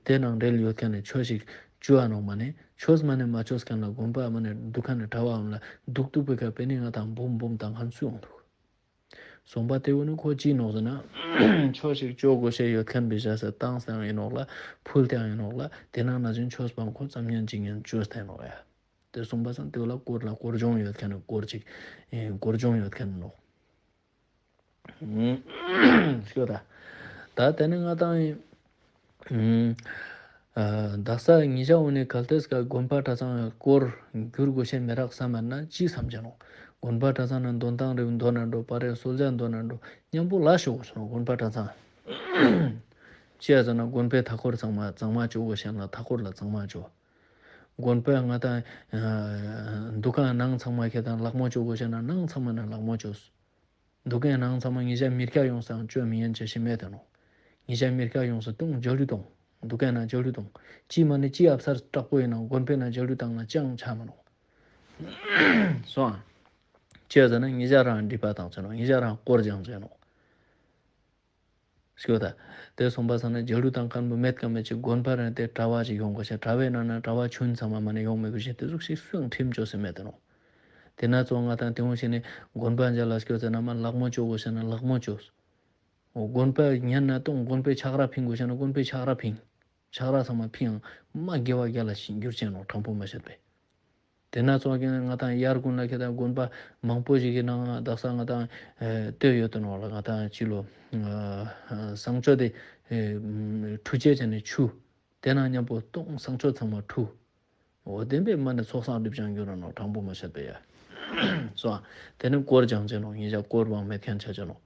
དེ་ནང་འབྲེལ་ཡོད་ཁན་ནི་ཆོས་ཤིག་ཅོ་ཨ་ནོག་མ་ནི་ཆོས་མ་ནི་མ་ཅོས་ཁན་ལ་དགོན་པ་མ་ནི་འདུག་ཁན་ནི་གྲྭ་པའམ་ལ་འདུག་འདུག་པའི་ཁ་པེ་ནི་ང་དང་འབུམ་འབུམ་བཏང་ཁན་སུ་ཡོང་འདུག་སོང་པ་དེ་བོ་ནི་ཁོ་ཅི་ནོག་ཟེར་ན་ཆོས་ཤིག་ཅོ་དགོས་ཤེས་ཡོད་ཁན་པེ་བཞག་སེ་བཏང་སྟངས་ཡིན་ནོག་ལ་ཕུལ་སྟངས་ཡིན་ནོག་ལ་དེ་ནང་ན་ཅིན་ཆོས་པའང་ཁོ་ཙམ་ཉན་ཅིག་ཉན་ཅོས་ཏེ་ནོག་ཡ། དེ་སོང་པ་སང་དེ་བོ་ལ་དཀོར་ལ་དཀོར་སྦྱོང་ཡོད་ཁན་ནི་དཀོར་ཅིག་དཀོར་སྦྱོང་ཡོད་ཁན་ནོག་ཤོད་ད། ད་དེ་ནི་ང་དང་ཨ་དག་ས་ཉི་ཤ་འོ་ནི་གལ་ཏེ་སྐ་དགོན་པ་གྲྭ་ཚང་སྐོར་འགྱུར་དགོས་ཤེས་མི་རག་བསམ་མེད་ན་ཅི་བསམ་བྱ་ནོག་དགོན་པ་གྲྭ་ཚང་ན་འདོན་ཐང་རེ་འདོན་ན་འགྲོ་པ་རེ་གསོལ་ཇ་འདོན་ན་འགྲོ་མཉམ་པོ་ལ་ཤོག་གོ་ཤེས་ནོག་དགོན་པ་གྲྭ་ཚང་། ཅི་ཡ་ཟེར་ན་དགོན་པའི་མཐའ་འཁོར་ཚང་མ་གཙང་མ་ཅོ་དགོས་ཤེས་ན་མཐའ་འཁོར་ལ་གཙང་མ་ཅོ། དགོན་པའི་ང་དང་ཨ་འདུ་ཁང་ནང་ཚང་མ་ཁྱེད་དང་ལག་མོ་ཅོ་དགོས་ཤེས་ན་ནང་ཚང་མ་ན་ལག་མོ་ཅོ། འདུ་ཁང་ནང་ཚང་མ་ཉི་ཤ་མི་རྒྱ་ཡོང་སང་ཅོ་མི་ཡན་ཆ་ཤི་མེད་དེ་ནོག་ཉི་ཤ་མི་རྒྱ་ཡོང་ས་ཏུང་ཇོ་རི་ཏུང་ འདུ་ཁང་ནང་འཇའ་ལུས་བཏང་། ཅི་མ་ནེ་ཅི་ཨབ་སར་དྲག་པོ་ཡིན་ནའང་དགོན་པའི་ནང་འཇའ་ལུས་བཏང་ན་ཅང་ཆ་མ་ནོག། སོང་ཨ། ཅི་ཟེར་ན་ཉེ་ཞ་རང་སྒྲིབ་པ་བཏང་ཆ་ནོག། ཉེ་ཞ་རང་དཀོར་སྦྱང་ཆ་ནོག། སྐྱོ་ད། དེ་སོང་པ་སང་ན་འཇའ་ལུས་བཏང་མཁན་པོ་མེད་ཀ་མེད་ཅིག་དགོན་པ་རང་དེ་གྲྭ་བ་ཅིག་ཡོང་དགོས་ཤེས། གྲྭ་བའི་ནང་ན་གྲྭ་བ་ཆུན་ཚང་མ་མ་ནེ་ཡོང་མི་དགོས་ཤེས། དེ་ཟུག་ཤིག་སུའང་ཁྲིམས་བཅོ་སེ་མེད་དེ་ནོག། དེ་ན་ཚོ་ང་དང་དེ་འོང་ཤེས་ནས་དགོན་པ་མཇལ་ལ་སྐྱོ་ཟེར་ན་མ་ལག་མོ་བཅོ་དགོས་ཤེས་ན་ལག་མོ་བཅོས། འོ་དགོན་པ་ཉན་ན་ཏོང་དགོན་པའི་ཆག་ར་ཕིང་དགོས་ཤེས་ན་དགོན་པའི་ཆག་ར་ཕིང་། ཆག་ར་ཚང་མ་ཕིང་ཡང་མ་དགེ་བ་རྒྱ་ལ་ཞིག་འགྱུར་ཆེན་ནོག། དྲང་པོ་མ་བཤད་པས། དེ་ན་ཚོགས་ཀྱི་ང་དང་དབྱར་དགུན་ལ་ཁྱེད་དང་དགོན་པ་མང་པོ་ཞིག་གི་ནང་དག་ས་ང་དང་ལྟོས་ཡོད་དོ་ནོག་ལ། ང་དང་ཅི་ལོ་གསང་སྤྱོད་དེ་ཁྲུ་ཅེ་ཅན་ནི་ཆུ་དེ་ནང་མཉམ་པོ་སྟོང་གསང་སྤྱོད་ཚང་མ་ཁྲུ། འོ་དེ་བས་མ་ནེ་ཚོགས་བསགས་སྒྲིབ་སྦྱང་འགྱུར་ར་ནོག། དྲང་པོ་མ་བཤད་པས་ཡ། སོ་དེ་ནི་དཀོར་སྦྱང་ཆེན་ནོག། ཉེ་ཞ་དཀོར་བང་མེད་མཁན་ཆ་ཆེན་ནོག།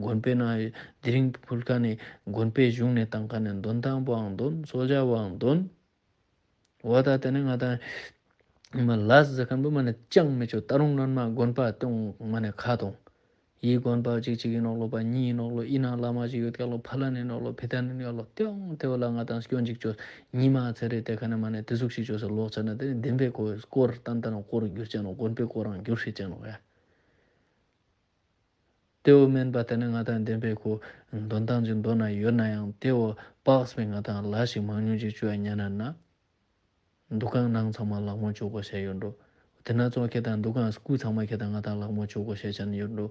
དགོན་པའི་ནང་དེ་རིང་ཕུལ་མཁན་ནི་དགོན་པའི་གཞུང་ནས་བཏང་མཁན་ནི་འདོན་ཐང་བང་འདོན། གསོལ་ཇ་བང་འདོན། འོ་ད་དེ་ནི་ང་དང་མ་ལས་ཟེར་མཁན་པོ་མ་ནེ་ཅང་མི་ཆོག། ད་རུང་ནོན་མ་དགོན་པ་སྟོང་མ་ནེ་ཁ་སྟོང་། ཡི་དགོན་པ་གཅིག་གཅིག་ཡིན་ནོག་ལོ་པ་གཉིས་ཡིན་ནོག་ལོ། ཨི་ནང་བླ་མ་ཞིག་ཡོད་ཀྱག་ལོ། ཕ་ལ་ནི་ནོག་ལོ། ཕི་ཏ་ནི་ནོག་ལོ། ཏེའང་ཏེ་བོ་ལ་ང་དང་སྐྱོན་ཅིག་བཅོས། ཉི་མ་ཚེ་རེ་དེ་ཁ་ནེ་མ་ནེ་དེ་ཟུག་ཞིག་བཅོས་སེ་ལོག་ཚར་ན་དེ་ནི་བདེན་པའི་ཁོ་དཀོར་ཏན་ཏན་དཀོར་འགྱུར་ཆེན་ནོག། དགོན་པའི་དཀོར་རང་འགྱུར་ཤེས་ཆེན་ནོག་ཡ། ཏེ་བོ་མེན་པ་དེ་ནི་ང་དང་བདེན་པའི་ཁོ་འདོན་ཐང་ཅིག་འདོན་ན་ཡོད་ན་ཡང་ཏེ་བོ་དཔག་པའི་ང་དང་ལ་ཞིག་མང་ཉུང་ཅིག་བཅོ་ཡ་ཉན་ན་ན། འདུ་ཁང་ནང་ཚང་མ་ལག་མོ་བཅོ་དགོས་ཤེས་ཡོད་འགྲོ། དེ་ན་ཚོགས་ཁྱེད་དང་འདུ་ཁང་སྐུ་ཚང་མ་ཁྱེད་དང་ང་དང་ལག་མོ་བཅོ་དགོས་ཤེས་ཅན་ཡོད་འགྲོ།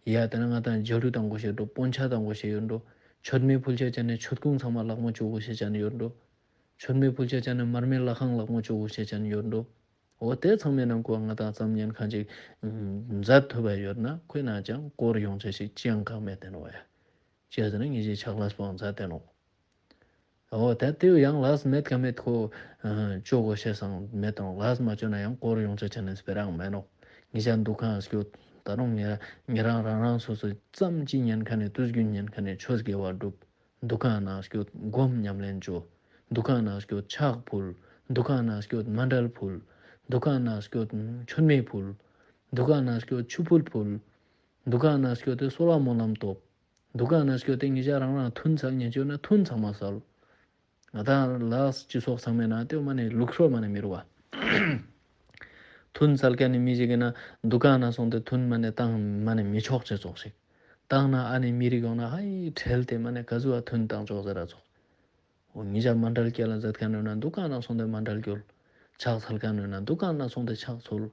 ཡ་དེ་ན་ང་དང་འཇའ་ལུས་བཏང་དགོས་ཤེས་འགྲོ། སྤོན་ཆ་བཏང་དགོས་ཤེས་ཡོད་འགྲོ། མཆོད་མེ་ཕུལ་ཆ་ཅན་ནི་མཆོད་ཀོང་ཚང་མ་ལག་མོ་བཅོ་དགོས་ཤེས་ཅན་ཡོད་འགྲོ། མཆོད་མེ་ཕུལ་ཆ་ཅན་ནི་མར་མེ་ལྷ་ཁང་ལག་མོ་བཅོ་དགོས་ཤེས་ཅན་ཡོད་འགྲོ། འོ་དེ་ཚང་མའི་ནང་ཁོ་ང་དང་ཙམ་ཉན་ཁན་ཅིག་མཛད་ཐུབ་པ་ཡོད་ན་ཁོའི་ནང་ཅང་དཀོར་ཡོང་ཆ་ཞིག་ཅི་ཡང་གང་མེད་དེ་ནོག་ཡ། ཅི་ཟེར་ན་ངེས་ཤེས་ཆག་ལས་པོའང་མཛད་དེ་ནོག། འོ་ད་དེ་ཡང་ལས་མེད་ཀ་མེད་ཁོ་ཨ་བཅོ་དགོས་ཤེས་སང་མེད་དང་། ལས་མ་བཅོ་ན་ཡང་དཀོར་ཡོང་ཆ་ཅན་ནི་སྤེ་ར་མེད་ནོག། ཉེ་ཞ་འདུ་ཁང་སྐྱོད། ད་རུང་ཉེ་ཉེ་རང་རང་རང་སོ་སོ་ཙམ་ཅིག་ཉན་ཁན་ནི་དུས་རྒྱུན་ཉན་ཁན་ནི་ཆོས་དགེ་བ་སྒྲུབ། འདུ་ཁང་ནང་སྐྱོད་སྒོམ་ཉམས་ལེན་བཅོ། འདུ་ཁང་ནང་སྐྱོད་ཕྱག་ཕུལ། འདུ་ཁང་ནང་སྐྱོད་མཎྜལ་ཕུལ། འདུ་ཁང་ནང་སྐྱོད་མཆོད་མེ་ཕུལ། འདུ་ཁང་ནང་སྐྱོད་ཆུ་ཕུལ་ཕུལ། འདུ་ཁང་ནང་སྐྱོད་དེ་གསོལ་བ་སྨོན་ལམ་ཏོབ། འདུ་ཁང་ནང་སྐྱོད་དེ་ཉེ་ཞ་རང་རང་ཐུན་སལ་ཉན་ཅོ་ན་ཐུན་ཚང་མ་སལ། ང་དང་ལས་སྤྱི་ཚོགས་ཚང་མའི་ནང་དེ་མ་ནེ་ལུགས་སྲོལ་མ་ནེ་མི་རུ་བ། ཐུན་སལ་ཁན་ནི་མི་ཞིག་གི་ན་འདུ་ཁང་ནང་སོང་སྟེ་ཐུན་མ་ནེ་བཏང་མ་ནེ་མི་ཆོག་ཅེས་ཙོགས་ཤིག། བཏང་ན་ཨ་ནི་མི་རིགས་ཡོང་ན་ཧ་ཡི་ཁྲེལ་ཏེ་མ་ནེ་ག་ཟུག་ཐུན་བཏང་ཆོག་ཟེར་ར་ཙོགས། འོ་ཉེ་ཞ་མཎྜལ་སྐྱེལ་ལ་མཛད་ཁན་ཡོད་ན་འདུ་ཁང་ནང་སོང་སྟེ་མཎྜལ་སྐྱོལ། ཕྱག་འཚལ་ཁན་ཡོད་ན་འདུ་ཁང་ནང་སོང་སྟེ་ཕྱག་འཚལ།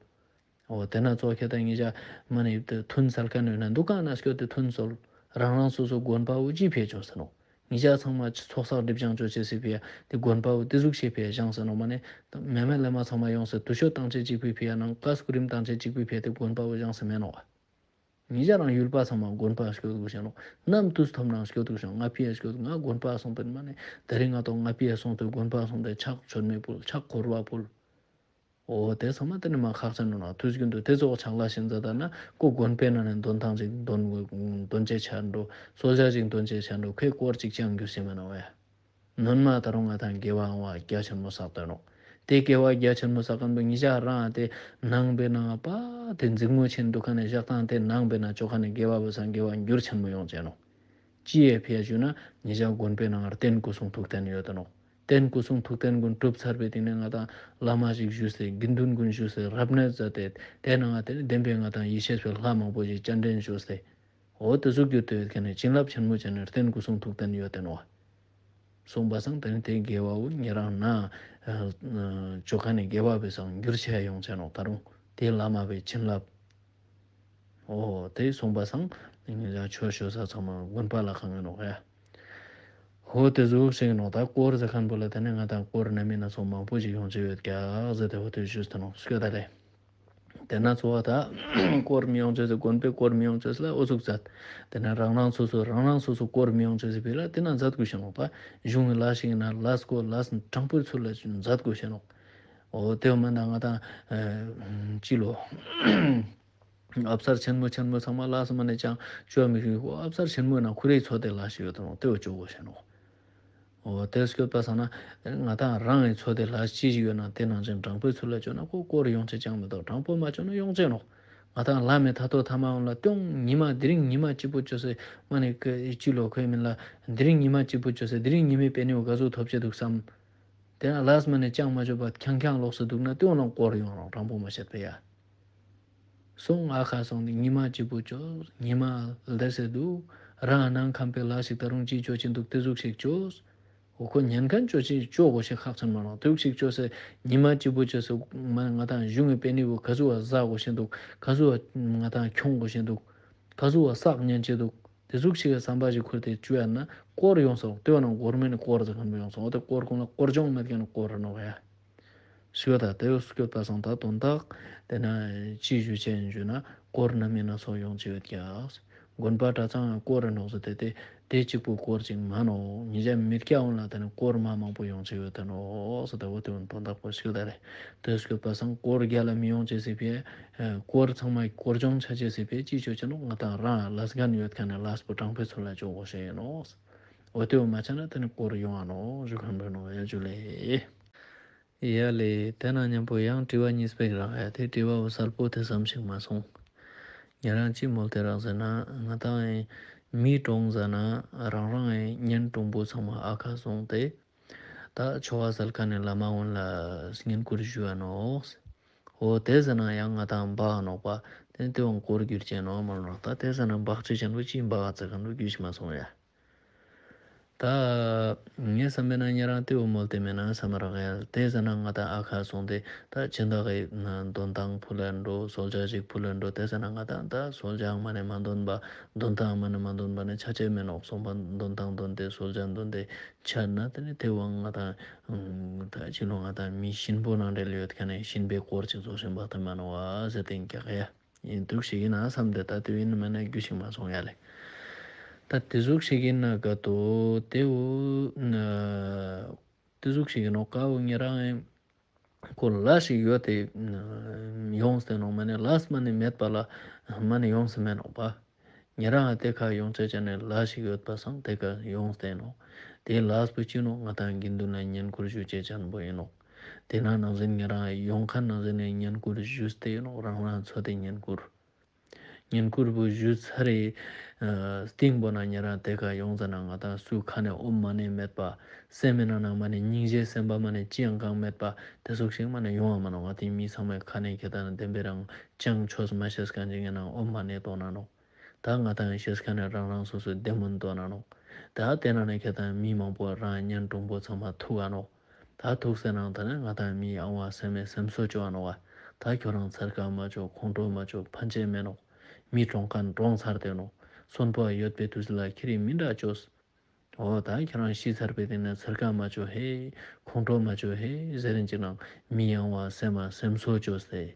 འོ་དེ་ན་ཚོགས་ཁྱེད་དང་ཉེ་ཞ་མ་ནེ་ཐུན་སལ་ཁན་ཡོད་ན་འདུ་ཁང་ནང་སྐྱོད་དེ་ཐུན་སལ། རང་རང་སོ་སོ་དགོན་པ་བོ་ཅི་ཕེ་ཆོག་ཟེར་ནོག། ཉེ་ཞ་ཚང་མ་ཚོགས་བསགས་སྒྲིབ་སྦྱང་ཅོ་ཅེས་སི་ཕི་ཡ་དེ་དགོན་པ་བོ་དེ་ཟུག་ཤེས་ཕི་ཡ་བཞེངས་ཟེར་ནོག་མ་ནེ། མེ་མེ་ལེ་མ་ཚང་མ་ཡོངས་སེ་དུ་ཤོད་བཏང་ཅེས་ཅིག་ཕི་ཕི་ཡ་ནང་ཀ་སྐུ་རིམ་བཏང་ཅེས་ཅིག་ཕི་ཕི་ཡ་དེ་དགོན་པ་བོ་བཞེངས་སེ་མེན་ནོག། ཉེ་ཞ་རང་ཡུལ་པ་ཚང་མ་དགོན་པ་སྐྱོད་དགོས་ཤེས་ནོག། ནམ་དུས་ཐོབ་ནང་སྐྱོད་དགོས་ཤེས་ནོག། ང་ཕི་ཡ་སྐྱོད་ང་དགོན་པ་སོང་པིན་མ་ནེ་དེ་རིང་ང་ཏོ་ང་ཕི་ཡ་སོང་སྟེ་དགོན་པ་སོང་སྟེ་ཕྱག་མཆོད་མེ་ཕུལ། ཕྱག་འཁོར་བ་ཕུལ། འོ་དེ་ཚང་མ་དེ་ནི་མ་ཁག་ཅན་ནོག་ན། དུས་རྒྱུན་དུ་དེ་ཚོགས་ཆག་ལ་ཤིན་ཛ་ད་ན་ཁོ་དགོན་པའི་ནང་ནེ་འདོན་ཐང་ཅིག་འདོན་འདོན་ཅེས་ཆ་འགྲོ། གསོལ་ཇ་ཅིག་འདོན་ཅེས་ཆ་འགྲོ། ཁོའི་དཀོར་ཅིག་ཅང་འགྱུར་ཤེས་མེན་ནོག་ཡ། ནོན་མ་ད་རུང་ང་དང་དགེ་བའང་བ་རྒྱ་ཆེན་མོ་བསགས་དོན་ནོག། དེ་དགེ་བ་རྒྱ་ཆེན་མོ་བསགས་ཁན་པོ་ཉེ་ཞ་རང་དེ་ནང་པའི་ནང་པ་དེ་འཛིང་མོ་ཆེན་འདུག་ཁན་ནི་ཞག་དང་དེ་ནང་པའི་ནང་ཅོ་ཁན་ནི་དགེ་བ་བོ་སང་དགེ་བ་འགྱུར་ཆེན་མོ་ཡོང་ཅེས་ནོག། ཅི་ཡེ་ཕི་ཡ་ཞུ་ན་ཉེ་ཞ་དགོན་པའི་ནང་རྟེན་སྐུ་གསུང་ཐུགས་རྟེན་ཡོད་དོ་ནོག། རྟེན་སྐུ་གསུང་ཐུགས་རྟེན་ཀུན་གྲུབ་ཚར་བའི་སྟིང་ནེ་ང་དང་བླ་མ་ཞིག་བཞུགས་སེ་དགེ་འདུན་ཀུན་བཞུགས་སེ་རབ་གནས་མཛད་དེ་དེ་ནང་ང་དེ་ནི་བདེན་པའི་ང་དང་ཡེ་ཤེས་པའི་ལྷ་མང་པོ་ཞིག་སྤྱན་འདྲེན་ཞུས་ཏེ། འོ་དེ་ཟུག་གྱུར་ཏེ་ཡོད་ཁན་ནི་བྱིན་རླབས་ཆེན་མོ་ཅན་ནི་རྟེན་སྐུ་གསུང་ཐུགས་རྟེན་ཡོད་དེ་ནོག། སོང་པ་སང་དེ་ནི་དེ་དགེ་བ་བོ་ཉེ་རང་ན་ཅོ་ཁན་ནི་དགེ་བ་བོ་སང་འགྱུར་ཆེ་ཡོང་ཅེས་ནོག། ད་རུང་དེ་བླ་མ་བོའི་བྱིན་རླབས། འོ་དེ་སོང་པ་སང་ཉེ་ཞ་ཆོས་ཞུ་ས་ཚང་མ་དགོན་པ་ལ་ཁང་ངེ་ནོག་ཡ། འོ་དེ་ཟུག་ཞིག་ནོག། ད་དཀོར་ཟེར་ཁན་པོ་ལ་དེ་ནི་ང་དང་དཀོར་ན་མི་ན་ཚོགས་མང་པོ་ཞིག་ཡོང་ཅེས་ཡོད་ཀྱག་ཟེར་ཏེ་འོ་དེ་ཞུས་ཏེ་ནོག། སྐྱོད་ད་ལེ། དེ་ན་ཚོགས་ད་དཀོར་མི་ཡོང་ཅེས་སི་དགོན་པའི་དཀོར་མི་ཡོང་ཅེས་ལ་འོ་ཟུག་མཛད། དེ་ན་རང་རང་སོ་སོ་རང་རང་སོ་སོ་དཀོར་མི་ཡོང་ཅེས་སི་ཕི་ལ་དེ་ན་མཛད་དགོས་ཤེས་ནོག། ད་གཞུང་གི་ལས་ཤིག་ན་ལས་དཀོར་ལས་དྲང་པོའི་ཚུལ་ལ་མཛད་དགོས་ཤེས་ནོག། འོ་དེ་མ་ན་ང་དང་ཅི་ལོ། ཨབ་སར་ཆེན་མོ་ཆེན་མོ་ཚང་མ་ལས་མ་ནེ་ཅང་ཅོ་མི་ཤེས་ཁོ། ཨབ་སར་ཆེན་མོ་ན་ཁོ་རའི་ཚོ་དེ་ལས་ཤིག་ཡོད་དོ་ནོག། དེ་བོ་ཅོ་དགོས་ཤེས་ནོག། འོ་དེ་སྐྱོད་པ་སང་ན་ང་དང་རང་གི་ཚོ་དེ་ལས་ཅི་ཞིག་ཡོད་ན་དེ་ནང་བཞིན་དྲང་པོའི་ཚུལ་ལ་ཅོ་ན་ཁོ་དཀོར་ཡོང་ཅེས་ཅང་མི་འདུག། དྲང་པོ་མ་ཅོ་ན་ཡོང་ཅེས་ནོག། ང་དང་ལ་མེ་ཐ་ཏོ་ཐ་མ་འོང་ལ་ཏོང་ཉི་མ་དེ་རིང་ཉི་མ་གཅིག་པོ་ཅོས་སེ་མ་ནེ་ཅི་ལོ་ཁོའི་མིན་ལ་དེ་རིང་ཉི་མ་གཅིག་པོ་ཅོས་སེ་དེ་རིང་ཉི་མའི་པེ་ནེ་བོ་ག་ཟུག་ཐོབ་ཅེ་འདུག་བསམ། དེ་ན་ལས་མ་ནེ་ཅང་མ་ཅོས་པ་ཁྱང་ཁྱང་ལོགས་སེ་འདུག་ན་ཏོང་ལ་སྐོར་ཡོང་རང་དྲང་པོ་མ་བཤད་པ་ཡ། སོང་ཨ་ཁ་སོང་ནི་ཉི་མ་གཅིག་པོ་ཅོས་ཉི་མ་ལྡེ་སེ་འདུག་རང་ནང་ཁམས་པའི་ལ་ཞིག་ད་རུང་ཅི་ཅོ་ཅེ་འདུག་དེ་ཟུག་ཞིག་ཅོས། འོ་ཁོ་ཉན་མཁན་ཅོ་ཅེ་ཅོ་གོ་ཤེས་ཁག་ཆེན་མ་ནོག་དེ་ཟུག་ཞིག་ཅོས་སེ་ཉི་མ་གཅིག་པོ་ཅོས་སེ་མ་ང་དང་གཞུང་གི་པེ་ནེ་བོ་ག་ཟུག་བ་ཟ་གོ་ཤེས་འདུག་ག་ཟུག་བ་ང་དང་ཁྱོང་གོ་ཤེས་འདུག་ག་ཟུག་བ་བསགས་ཉན་ཅེ་འདུག་དེ་ཟུག་ཞིག་གི་བསམ་པ་ཞིག་ཁུར་ཏེ་ཅོ་ཡ་ན་སྐོར་ཡོང་སོག་དེ་བ་ན་སྐོར་མེད་ནི་སྐོར་ཟེར་མཁན་པོ་ཡོང་སོག་འོ་དེ་སྐོར་ཁོང་ལ་སྐོར་སྦྱོང་མེད་མཁན་ནི་སྐོར་ར་ནོག་ཡ། ཞུ་བ་ད་དེ་བོ་སྐྱོད་པ་སང་ད་དོན་དག་དེ་ན་ཅི་ཞུ་ཅེ་ཡིན་ཞུ་ན་སྐོར་རྣམ་སྨིན་སྣ་ཚོགས་ཡོང་ཅེ་ཡོད་ཀྱག་དགོན་པ་གྲྭ་ཚང་སྐོར་ར་ནོག་ཟེར་ཏེ་དེ་དེ་གཅིག་པོ་སྐོར་ཅིག་མ་ནོག་ཉེ་ཞ་མི་སྐྱ་འོང་ལ་དེ་ནི་སྐོར་མ་མང་པོ་ཡོང་ཅེ་ཡོད་དེ་ནོག་ཟེར་ད་བོ་དེ་བོ་དོན་དག་པོ་ཞུ་ད་རེ། དེ་སྐྱོད་པ་སང་སྐོར་རྒྱལ་ལ་མི་ཡོང་ཅེས་སི་ཕིའ། ཨ་སྐོར་ཚང་མ་སྐོར་སྦྱོང་ཆ་ཅེས་སི་ཕིའ་ཅི་ཅོ་ཅེ་ནོག་ང་དང་རང་ལས་འགན་ཡོད་མཁན་ནི་ལས་པོ་དྲང་པོའི་ཚུལ་ལ་ཅོ་གོ་ཤེས་ཡིན་ནོག་འོ་དེ་བོ་མ་ཆ་ན་དེ་ནི་སྐོར་ཡོང་ང་ནོག་ཞུ་མཁན་པོ་ཡིན་ནོག་ཡ་ཇུ་ལེ། ཡ་ལེ་དེ་ན་མཉམ་པོ་ཡང་དྲི་བ་གཉིས་པོ་རག་ཡ་དེ་དྲི་བ་བོ་གསལ་པོ་དེ་ཙམ་ཞིག་མ་སོང་། ཉེ་རང་ཅི་མོལ་ཏེ་རག་ཟེར་ན་ང་དང་མི་གྲོངས་ཟ་ན་རང་རང་གི་གཉེན་དྲུང་པོ་ཚང་མ་ཨ་ཁ་སོང་སྟེ། ད་ཆོ་ག་སལ་མཁན་ནི་བླ་མ་གུན་ལ་བསྙེན་བཀུར་ཞུ་འ་ནོག་འོ་དེ་ཟེར་ན་ཡང་ང་དང་འབག་འ་ནོག་པ། དེ་དེ་བོ་སྐོར་གྱུར་ཅེ་ནོག་མ་ནོག་ད་དེ་ཟེར་ན་འབག་ཅེས་ཅན་བོ་ཅི་འབག་ཙ་མཁན་བོ་རྒྱུས་ཤིག་མ་སོང་ཡ། ད་ངས་བསམ་པས་ན་ཉེ་རང་དེ་བོ་མོལ་ཏེ་མེད་ན་བསམ་རག་ཡ། དེ་ཟེར་ན་ང་དང་ཨ་ཁ་སོང་སྟེ་ད་སྦྱིན་བདག་གི་འདོན་ཐང་ཕུལ་ལ་འགྲོ་གསོལ་ཇ་ཞིག་ཕུལ་ལ་འགྲོ་དེ་ཟེར་ན་ང་དང་ད་གསོལ་ཇའང་མ་ནེ་མ་འདོན་པ་འདོན་ཐང་མ་ནེ་མ་འདོན་པ་ནི་ཆ་ཅེས་མེད་ནོག་སོང་པ་འདོན་ཐང་འདོན་ཏེ་གསོལ་ཇ་འདོན་ཏེ། ཆ་ན་དེ་ནི་དེ་བོ་ང་དང་ད་ཅི་ལོ་ང་དང་མི་གཤིན་པོ་ནང་འབྲེལ་ཡོད་མཁན་ནི་གཤིན་པོའི་སྐོར་ཅིག་ཚོགས་ཤིང་འབག་ཏེ་མ་ནོག་བ་ཟེར་ཏེ་ཀྱག་ཡ། ཡིན་འདུག་ཞིག་ཡིན་ན་བསམ་སྟེ་ད་དེ་ཡིན་མེད་ན་རྒྱུས་ཤིག་མ་སོང་ཡ་ལེ། ད་དེ་ཟུག་ཞིག་ཡིན་ན་ག་ཏོ་དེ་བོ་དེ་ཟུག་ཞིག་ཡིན་ནོག་ཀ་བོ་ཉེ་རང་ཁོ་ལ་ཞིག་ཡོད་དེ་ཡོངས་ཏེ་ནོག་མ་ནེ་ལས་མ་ནེ་མེད་པ་ལ་མ་ནེ་ཡོངས་སེ་མེད་ནོག་པ། ཉེ་རང་དེ་ཁ་ཡོང་ཆ་ཅན་ནི་ལས་ཞིག་ཡོད་པ་སང་དེ་ཁ་ཡོངས་ཏེ་ནོག་དེ་ལས་པོ་ཅི་ནོག་ང་དང་དགེ་འདུན་ལ་བསྙེན་བཀུར་ཞུ་ཅེས་ཅན་པོ་ཡིན་ནོག་དེ་ན་ནང་བཞིན་ཉེ་རང་ཡོང་མཁན་ནང་བཞིན་ནི་བསྙེན་བཀུར་ཞུས་ཏེ་ཡིན་ནོག་རང་རང་ཚོ་དེ་བསྙེན་བཀུར། བསྙེན་བཀུར་པོ་ཞུས་ཚར་རེ་སྟིང་པོ་ན་ཉེ་རང་དེ་ཁ་ཡོང་ཙ་ན་ང་དང་སུ་ཁ་ནེ་ཨོམ་མ་ནེ་མེད་པ། སེམས་མི་ནང་ན་མ་ནེ་སྙིང་རྗེ་སེམས་པ་མ་ནེ་ཅི་ཡང་གང་མེད་པ་དེ་ཟུག་ཞིག་མ་ནེ་ཡོང་བ་མ་ནོག་ང་དེ་མི་ཚང་མའི་ཁ་ནེ་ཁྱེད་དང་བདེན་པའི་རང་ཅང་ཆོས་མ་ཤེས་མཁན་ཅིག་ཡིན་ནའང་ཨོམ་མ་ནེ་ཏོན་ན་ནོག་ད་ང་དང་ཤེས་མཁན་ནི་རང་རང་སོ་སོའི་བདེ་སྨོན་ཏོན་ན་ནོག་ད་དེ་ན་ནི་ཁྱེད་དང་མི་མང་པོ་རང་གཉེན་དྲུང་པོ་ཚང་མ་ཐུག་ག་ནོག་ད་ཐུག་སེ་ནང་ད་ནི་ང་དང་མི་ཨང་བ་སེམས་མེད་སེམས་གསོ་ཅོ་ག་ནོག་ད་ཁྱོད་རང་ཚེར་ཁ་མ་ཅོ་ཁོང་ཁྲོ་མ་ཅོ་ཕན་ཆད་མེད་ནོག་མི་གྲོངས་མཁན་གྲོངས་ཚར་ཏེ་ནོག་གསོན་པོ་ཡོད་པའི་དུས་ལ་ཁྱེད་རི་མི་འདྲ་ཅོས། འོ་ད་ཁྱོད་རང་ཤི་ཚར་པའི་སྟེང་ནེ་ཚེར་ཁ་མ་ཅོ་ཧེ། ཁོང་ཁྲོ་མ་ཅོ་ཧེ་ཟེར་རིན་ཅིག་ནང་མི་ཨང་བ་སེམས་མ་སེམས་གསོ་ཅོས་ཏེ།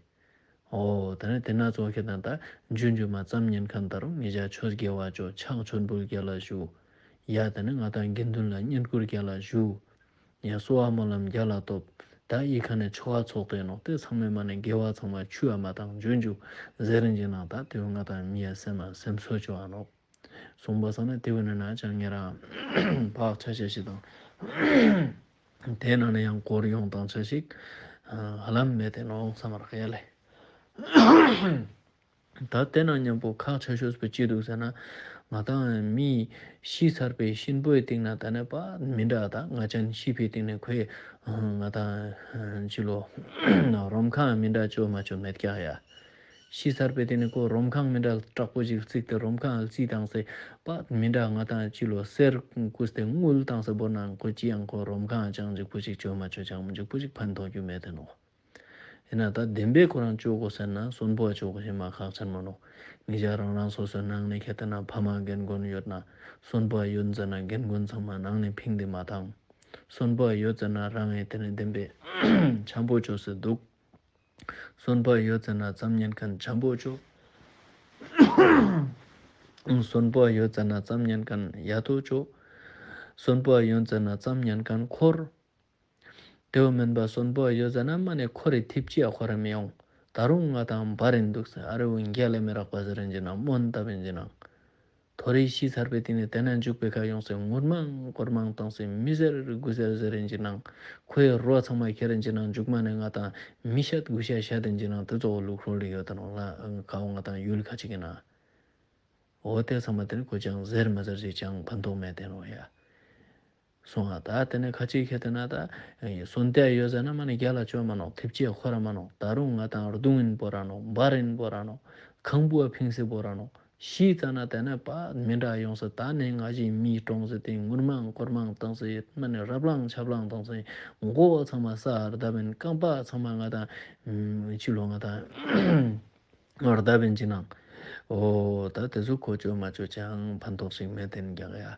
འོ་ད་ནི་དེ་ན་ཚོགས་ཁྱེད་དང་ད་འཇུ་འཇུ་མ་ཙམ་ཉན་མཁན་ད་རུང་ཉེ་ཞ་ཆོས་དགེ་བ་ཅོ་ཕྱག་མཆོད་འབུལ་རྒྱལ་ལ་ཞུ། ཡ་ད་ནི་ང་དང་དགེ་འདུན་ལ་བསྙེན་བཀུར་རྒྱལ་ལ་ཞུ། ཡ་གསོལ་བ་སྨོན་ལམ་རྒྱལ་ལ་ཐོབ། ད་ཡི་ཁ་ནེ་ཆོ་ག་ཚོགས་ཏེ་ནོག་དེ་ཚང་མའི་མ་ནེ་དགེ་བ་ཚང་མ་ཆུ་ཡ་མ་བཏང་འཇུ་འཇུ་ཟེར་རིན་ཅིག་ནང་ད་དེ་བོ་ང་དང་མི་ཡ་སེམས་མ་སེམས་གསོ་ཅོ་ག་ནོག་གསུངས་པ་སང་ན་དེ་བོ་ནི་ན་ཅང་ཉེ་རང་བག་ཆ་ཆ་ཞིག་དང་། དེ་ནང་ནེ་ཡང་སྐོར་ཡོང་སྟངས་ཆ་ཞིག་ཧ་ལམ་མེད་དེ་ནོག་བསམ་རག་ཡ་ལེ། ད་དེ་ན་མཉམ་པོ་ཁག་ཆེ་ཤོས་པོ་ཅི་འདུག་ཟེར་ན། ང་དང་མི་ཤི་ཚར་པའི་གཤིན་པོའི་སྟེང་ན་ད་ནི་པ་མི་འདྲ་ད་ང་ཅན་ཤི་པའི་སྟེང་ནེ་ཁོས་ང་དང་ཅི་ལོ་རོམ་ཁང་མི་འདྲ་ཅོ་མ་ཅོ་མེད་ཀྱག་ཡ། ཤི་ཚར་པའི་སྟེང་ནེ་ཁོ་རོམ་ཁང་མི་འདྲ་དྲག་པོ་ཞིག་བརྩིགས་ཏེ་རོམ་ཁང་བརྩིགས་བཏང་སྟེ་པ་མི་འདྲ་ང་དང་ཅི་ལོ་གསེར་བརྐུས་ཏེ་དངུལ་བཏང་སྟེ་བོར་ན་ཁོ་ཅི་ཡང་ཁོ་རོམ་ཁང་ཅང་འཇིགས་པོ་ཞིག་ཅོ་མ་ཅོ་ཅང་འཇིགས་པོ་ཞིག་ཕན་ཐོགས་རྒྱུ་མེད་དེ་ནོག་ཡིན་ན་ད་བདེན་པའི་ཁོ་རང་ཅོ་དགོས་ཟེར་ན་གསོན་པོ་ཅོ་དགོས་ཤེས་མ་ཁག་ཆེན་མོ་ནོག་ཉེ་ཞ་རང་རང་སོ་སོའི་ནང་ནེ་ཁྱེད་དེ་ན་ཕ་མ་རྒན་རྒོན་ཡོད་ན་གསོན་པོ་ཡོད་ཟེར་ན་རྒན་རྒོན་ཚང་མ་ནང་ནེ་ཕིང་སྟེ་མ་བཏང་། གསོན་པོ་ཡོད་ཟེར་ན་རང་ངི་དེ་ནེ་བདེན་པའི་འཆམ་པོ་ཅོས་སེ་འདུག་གསོན་པོ་ཡོད་ཟེར་ན་ཙམ་ཉན་མཁན་འཆམ་པོ་ཅོ། གསོན་པོ་ཡོད་ཟེར་ན་ཙམ་ཉན་མཁན་ཡ་ཏོ་ཅོ། གསོན་པོ་ཡོད་ཟེར་ན་ཙམ་ཉན་མཁན་འཁོར། དེ་བོ་མིན་པ་གསོན་པོ་ཡོད་ཟེར་ན་མ་ནེ་འཁོར་རི་ཐིབས་ཅི་ཡ་འཁོར་ར་མི་ཡོང་། ད་རུང་ང་དང་བར་རིན་འདུག་ཟེར་ཨ་རེ་འུ་རྒྱལ་ལ་མི་རག་པ་ཟེར་རིན་ཅིག་ནང་སྨོན་ལྟ་བིན་ཅིག་ནང་། ཐོ་རེ་ཤི་ཚར་པའི་སྟེང་ནེ་ཏེ་ནེ་འཇུག་པའི་ཁ་ཡོངས་སེ་ངུར་མང་སྐོར་མང་བཏང་སེ་མི་ཟེར་དགུ་ཟེར་ཟེར་རིན་ཅི་ནང་ཁོའི་རོ་ཚང་མ་ཁྱེར་རིན་ཅི་ནང་མཇུག་མ་ནེ་ང་དང་མི་ཤད་དགུ་ཤད་ཤད་དིན་ཅི་ནང་ཏེ་ཙོགས་ལུགས་སྲོལ་ཡོད་དེ་ནོག་ལ། ཁ་བོ་ང་དང་ཡུལ་ཁ་ཅིག་གི་ནང་འོ་ཏེ་ཚང་མ་ཏེ་ནེ་ཁོ་ཅང་ཟེར་མ་ཟེར་ཅིག་ཅང་ཕན་ཐོགས་མེད་དེ་ནོག་ཡ། སོང་ང་ད་ཏེ་ནེ་ཁ་ཅིག་ཁེ་ཏེ་ན་ད་གསོན་ཏེ་ཡོད་ཟེར་ན་མ་ནེ་རྒྱལ་ལ་ཅོ་མ་ནོག། ཐེབས་ཅེས་ཁོ་ར་མ་ནོག། ད་རུང་ང་དང་རྡུང་ཨིན་བོར་ར་ནོག། འབར་ཨིན་བོར་ར་ནོག། ཁང་བུ་བ་ཕིངས་སེ་བོར་ར་ནོག། ཤི་ཙ་ན་ཏེ་ནེ་པ་མི་འདྲ་ཡོངས་སེ་ད་ནེ་ང་ཞིག་མི་གྲོངས་སེ་ཏེ་ངུར་མང་སྐོར་མང་བཏང་སེ་ཡོད་མ་ནེ་རབ་ལང་ཆབ་ལང་བཏང་སེ་མགོ་བ་ཚང་མ་ས་ཧར་བརྡབ་ཨིན། རྐང་པ་ཚང་མ་ང་དང་ཕྱི་ལོགས་ང་དང་བརྡབ་ཨིན་ཅི་ནང་། འོ་ད་ཏེ་ཟུག་ཁོ་ཅོ་མ་ཅོ་ཅང་ཕན་ཐོགས་ཤིག་མེད་དེ་ནོག་ཡ།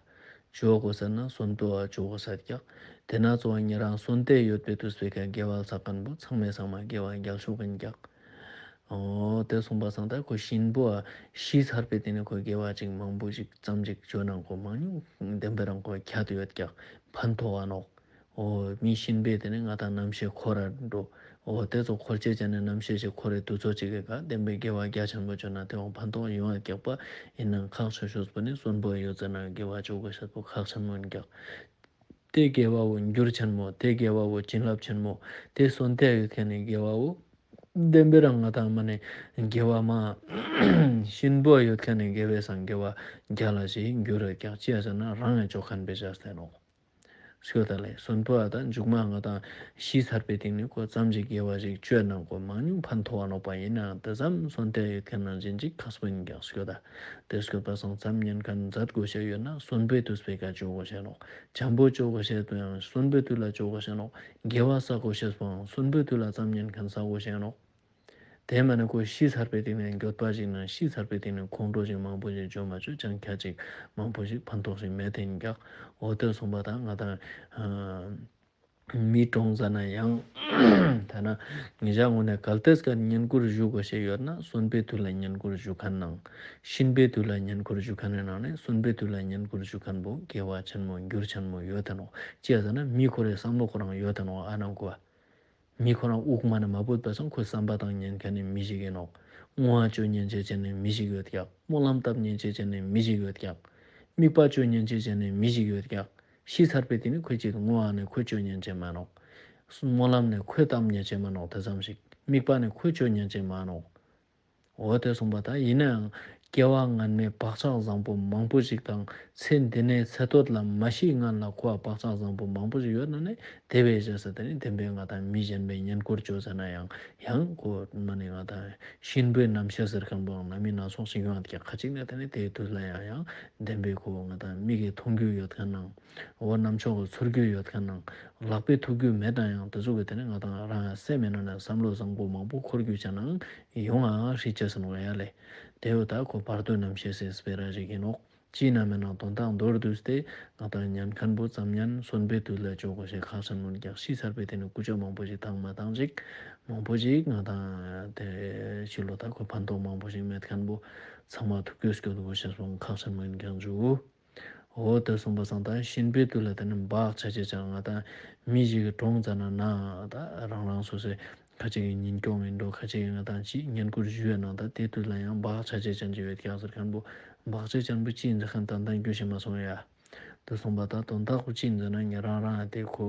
ཅོ་གོས་ཟེར་ན་གསོན་པོ་བ་ཅོ་གོས་ཟེར་ཀྱག། ཏེ་ན་ཙོགས་ཉེ་རང་གསོན་ཏེ་ཡོད་པའི་དུས་པའི་ཁ་དགེ་བ་ཚག་ཁན་བོ་ཚང་མའི་སང་མ་དགེ་བ་རྒྱལ་ཤོས་ཨིན་ཀྱག། འོ་ཏེ་སོང་པ་སང་ད་ཁོ་གཤིན་པོ་བ་ཤི་ཚར་པའི་སྟེང་ནེ་ཁོ་དགེ་བ་ཅིག་མང་པོ་ཞིག་ཙམ་ཅིག་ཅོ་ནང་ཁོ་མང་ཉུང་བདེན་པའི་རང་ཁོ་ཁྱད་ཡོད་ཀྱག། ཕན་ཐོགས་པ་ནོག། འོ་མི་གཤིན་པོའི་སྟེང་ནེ་ང་དང་རྣམ་ཤེས་འཁོར་ར་འགྲོ། འོ་ཏེ་ཙོགས་འཁོར་ཅེས་ཅན་ནི་རྣམ་ཤེས་ཤིག་འཁོར་རེ་དུས་ཚོད་ཅིག་གི་ཀ་བདེན་པའི་དགེ་བ་རྒྱ་ཆེན་པོ་ཅོ་ན་ཏེ་བོ་ཕན་ཐོགས་ཡོང་ང་ཀྱག་པ། ཨིན་ནའང་ཁག་ཆེ་ཤོས་པོ་ནི་གསོན་པོ་ཡོད་ཙ་ན་དགེ་བ་ཅོ་གོས་ཤེས་པོ་ཁག་ཆེན་མོ་ཨིན་ཀྱག། ཏེ་དགེ་བ་བོ་འགྱུར་ཆེན་མོ། ཏེ་དགེ་བ་བོ་བྱིན་རླབས་ཆེན་མོ། ཏེ་གསོན་ཏེ་ཡོད་ཁན་ནི་དགེ་བ་བོ་བདེན་པའི་རང་ང་དང་མ་ནེ་དགེ་བ་མ་གཤིན་པོ་ཡོད་ཁན་ནི་དགེ་བའི་སང་དགེ་བ་རྒྱལ་ལ་ཞིག་འགྱུར་ར་ཀྱག། ཅི་ཡ་ཟེར་ན་རང་ཡང་ཅོ་ཁན་པེ་ཅོ་ཟེར་ནོག། སྐྱོད་ད་ལེ། གསོན་པོ་བ་ད་མཇུག་མ་ང་དང་ཤི་ཚར་པའི་སྟེང་ནེ་ཁོ་ཙམ་ཞིག་དགེ་བ་ཞིག་ཅོས་ན་ཁོ་མང་ཉུང་ཕན་ཐོགས་པ་ནོག་པ། ཨིན་ནའང་ཏེ་ཙམ་གསོན་ཏེ་ཡོད་ཁན་ནང་བཞིན་ཅིག་ཁག་པོ་ཨིན་ཀྱག་སྐྱོད་ད། ཏེ་སྐྱོད་པ་སང་ཙམ་ཉན་ཁན་མཛད་གོས་ཤེས་ཡོད་ན་གསོན་པོའི་དུས་པའི་ཀ་ཅོ་གོས་ཤེས་ནོག། འཇམ་པོ་ཅོ་གོས་ཤེས་པོ་ཡང་གསོན་པོའི་དུས་ལ་ཅོ་གོས་ཤེས་ནོག། དགེ་བ་བསག་གོས་ཤེས་པོའང་གསོན་པོའི་དུས་ལ་ཙམ་ཉན་ཁན་བསག་གོས་ཤེས་ནོག། ཏེ་མ་ནེ་ཁོ་ཤི་ཚར་པའི་སྟེང་ནེ་འགྱོད་པ་ཞིག་ན་ཤི་ཚར་པའི་སྟེང་ནེ་ཁོང་ཁྲོ་ཞིག་མང་པོ་ཞིག་ཅོ་མ་ཅོ་ཅང་ཁྱད་ཅིག་མང་པོ་ཞིག་ཕན་ཐོགས་ཤིག་མེད་དེ་ཨིན་ཀྱག། འོ་ཏེ་སོང་པ་ད་ང་དང་མི་གྲོངས་ཙ་ན་ཡང་ད་ན་ང་ཞ་ངོ་ནེ་གལ་ཏེ་ཀ་བསྙེན་བཀུར་ཞུ་གོས་ཤེས་ཡོད་ན་གསོན་པོའི་དུས་ལ་བསྙེན་བཀུར་ཞུ་ཁན་ནང་། གཤིན་པོའི་དུས་ལ་བསྙེན་བཀུར་ཞུ་ཁན་ནི་ནང་ནེ་གསོན་པོའི་དུས་ལ་བསྙེན་བཀུར་ཞུ་ཁན་བོ་དགེ་བ་ཆེན་མོ་འགྱུར་ཆེན་མོ་ཡོད་དེ་ནོག། ཅི་ཡ་ཟེར་ན་མི་ཁོ་རའི་བསམ་བློ་ཁོ་རང་ཡོད་དེ་ནོག། ཨ་ནང་ཁོ་བ། མི་ཁོ་རང་དབུགས་མ་ནེ་མ་བུད་པ་སང་ཁོའི་བསམ་པ་བཏང་ཉན་ཁན་ནི་མི་ཞིག་ཨིན་ནོག། བསྔོ་བ་ཅོ་ཉན་ཅེས་ཅན་ནི་མི་ཞིག་ཡོད་ཀྱག། སྨོན་ལམ་བཏབ་ཉན་ཅེས་ཅན་ནི་མི་ཞིག་ཡོད་ཀྱག། དམིགས་པ་ཅོ་ཉན་ཅེས་ཅན་ནི་མི་ཞིག་ཡོད་ཀྱག། ཤི་ཚར་པའི་སྟེང་ནེ་ཁོའི་ཅིག་བསྔོ་བ་ནི་ཁོའི་ཅོ་ཉན་ཅེས་མ་ནོག། སྨོན་ལམ་ནི་ཁོའི་བཏབ་ཉན་ཅེས་མ་ནོག། ཏེ་ཙམ་ཞིག་དམིགས་པ་ནི་ཁོའི་ཅོ་ཉན་ཅེས་མ་ནོག། འོ་ཏེ་སོང་པ་ད་ཨིན་ནའང་སྐྱེ་བ་སྔན་མའི་བག་ཆགས་བཟང་པོ་མང་པོ་ཞིག་དང་ཚེ་འདི་ནེ་ཚེ་སྟོད་ལ་མ་ཤི་སྔན་ལ་ཁོ་བ་བག་ཆགས་བཟང་པོ་མང་པོ་ཞིག་ཡོད་ན་ནི་ཏེ་བས་ཟེར་ས་ཏེ་ནི་བདེན་པའི་ང་དང་མི་གཞན་པའི་བསྙེན་བཀུར་ཅོ་ཟེར་ན་ཡང་ཡང་ཁོ་མ་ནེ་ང་དང་གཤིན་པོའི་རྣམ་ཤེས་ཟེར་ཁན་བོའང་ནམ་ཡིན་ན་སོང་ཞིག་ཡོང་ཡོད་ཀྱག། ཁ་ཅིག་ནེ་ཏེ་ནི་ཏེའི་དུས་ལ་ཡང་ཡང་བདེན་པའི་ཁོ་ང་དང་མིག་གི་མཐོང་རྒྱུ་ཡོད་ཁན་ནང་། འོ་རྣམ་ཅོག་གི་ཚོར་རྒྱུ་ཡོད་ཁན་ནང་། ལག་པའི་ཐུག་རྒྱུ་མེད་ན་ཡང་ཏེ་ཟུག་གི་ཏེ་ནི་ང་དང་རང་ཡང་སེམས་མེད་ན་ནི་བསམ་བློ་བཟང་པོ་མང་པོ་འཁོར་རྒྱུ་ཅན་ནང་ཡོང་ང་ཧྲི་ཅེས་ནོག་ཡ་ལེ། ཏེ་བོ་ད་ཁོ་བར་དོའི་རྣམ་ཤེས་སི་སྤེ་ར་ཞིག་ཨིན་ནོག། ཅི་ན་མེད་ན་དོན་དག་མདོར་བསྡུས་ཏེ་ང་དང་ཉན་ཁན་བོ་ཙམ་ཉན་གསོན་པོའི་དུས་ལ་ཅོ་གོས་ཤེས་ཁག་ཆེན་མོ་ཨིན་ཀྱག། ཤི་ཚར་པའི་སྟེང་ནེ་ཀུ་ཅོ་མང་པོ་ཞིག་བཏང་མ་བཏང་ཅིག་མང་པོ་ཞིག་ང་དང་ཏེ་ཕྱི་ལོགས་ད་ཁོ་ཕན་ཐོགས་མང་པོ་ཞིག་མེད་ཁན་བོ་ཚང་མ་ཐུགས་སྐྱོ་སྐྱོ་དུ་གོས་ཤེས་པོ་ཁག་ཆེན་མོ་ཨིན་ཀྱག་ཞུ། འོ་ཏེ་སོང་པ་སང་ད་གཤིན་པོའི་དུས་ལ་ཏེ་ནི་བག་ཆ་ཅེས་ཅན་ང་དང་མི་ཞིག་གི་གྲོངས་ཙ་ན་ན་ད་རང་རང་སོ་སོའི་ཁ་ཅིག་གི་ཉིན་གུང་ཨིན་འགྲོ། ཁ་ཅིག་གི་ང་དང་ཅིག་བསྙེན་བཀུར་ཞུ་ཡ་ནང་ད་ཏེ་དུས་ལ་ཡང་བག་ཆ་ཅེས་ཅན་ཅིག་ཡོད་ཀྱག་ཟེར་ཁན་བོ་བག་ཆ་ཅན་བོ་ཅི་ཨིན་ཟེར་ཁན་ཏན་ཏན་རྒྱུས་ཤེས་མ་སོང་ཡ། ཏེ་སོང་པ་ད་དོན་དག་པོ་ཅི་ཨིན་ཟེར་ན་ཉེ་རང་རང་ཏེ་ཁོ་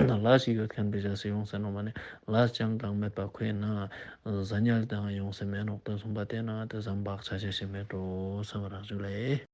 ལས་ཤིག་ཡོད་ཁན་བེ་ཞག་སེ་ཡོང་ཟེར་ནོག་མ་ནེ་ལས་ཅང་གང་མེད་པ་ཁོའི་ནང་ཟ་ཉལ་དང་ཡོང་སེ་མེད་ནོག། ཏེ་སོང་པ་ཏེ་ནང་ཏེ་ཙམ་བག་ཆ་ཅེས་ཤིག་མེད་འགྲོ་བསམ་རག་ཞུ་ལེ།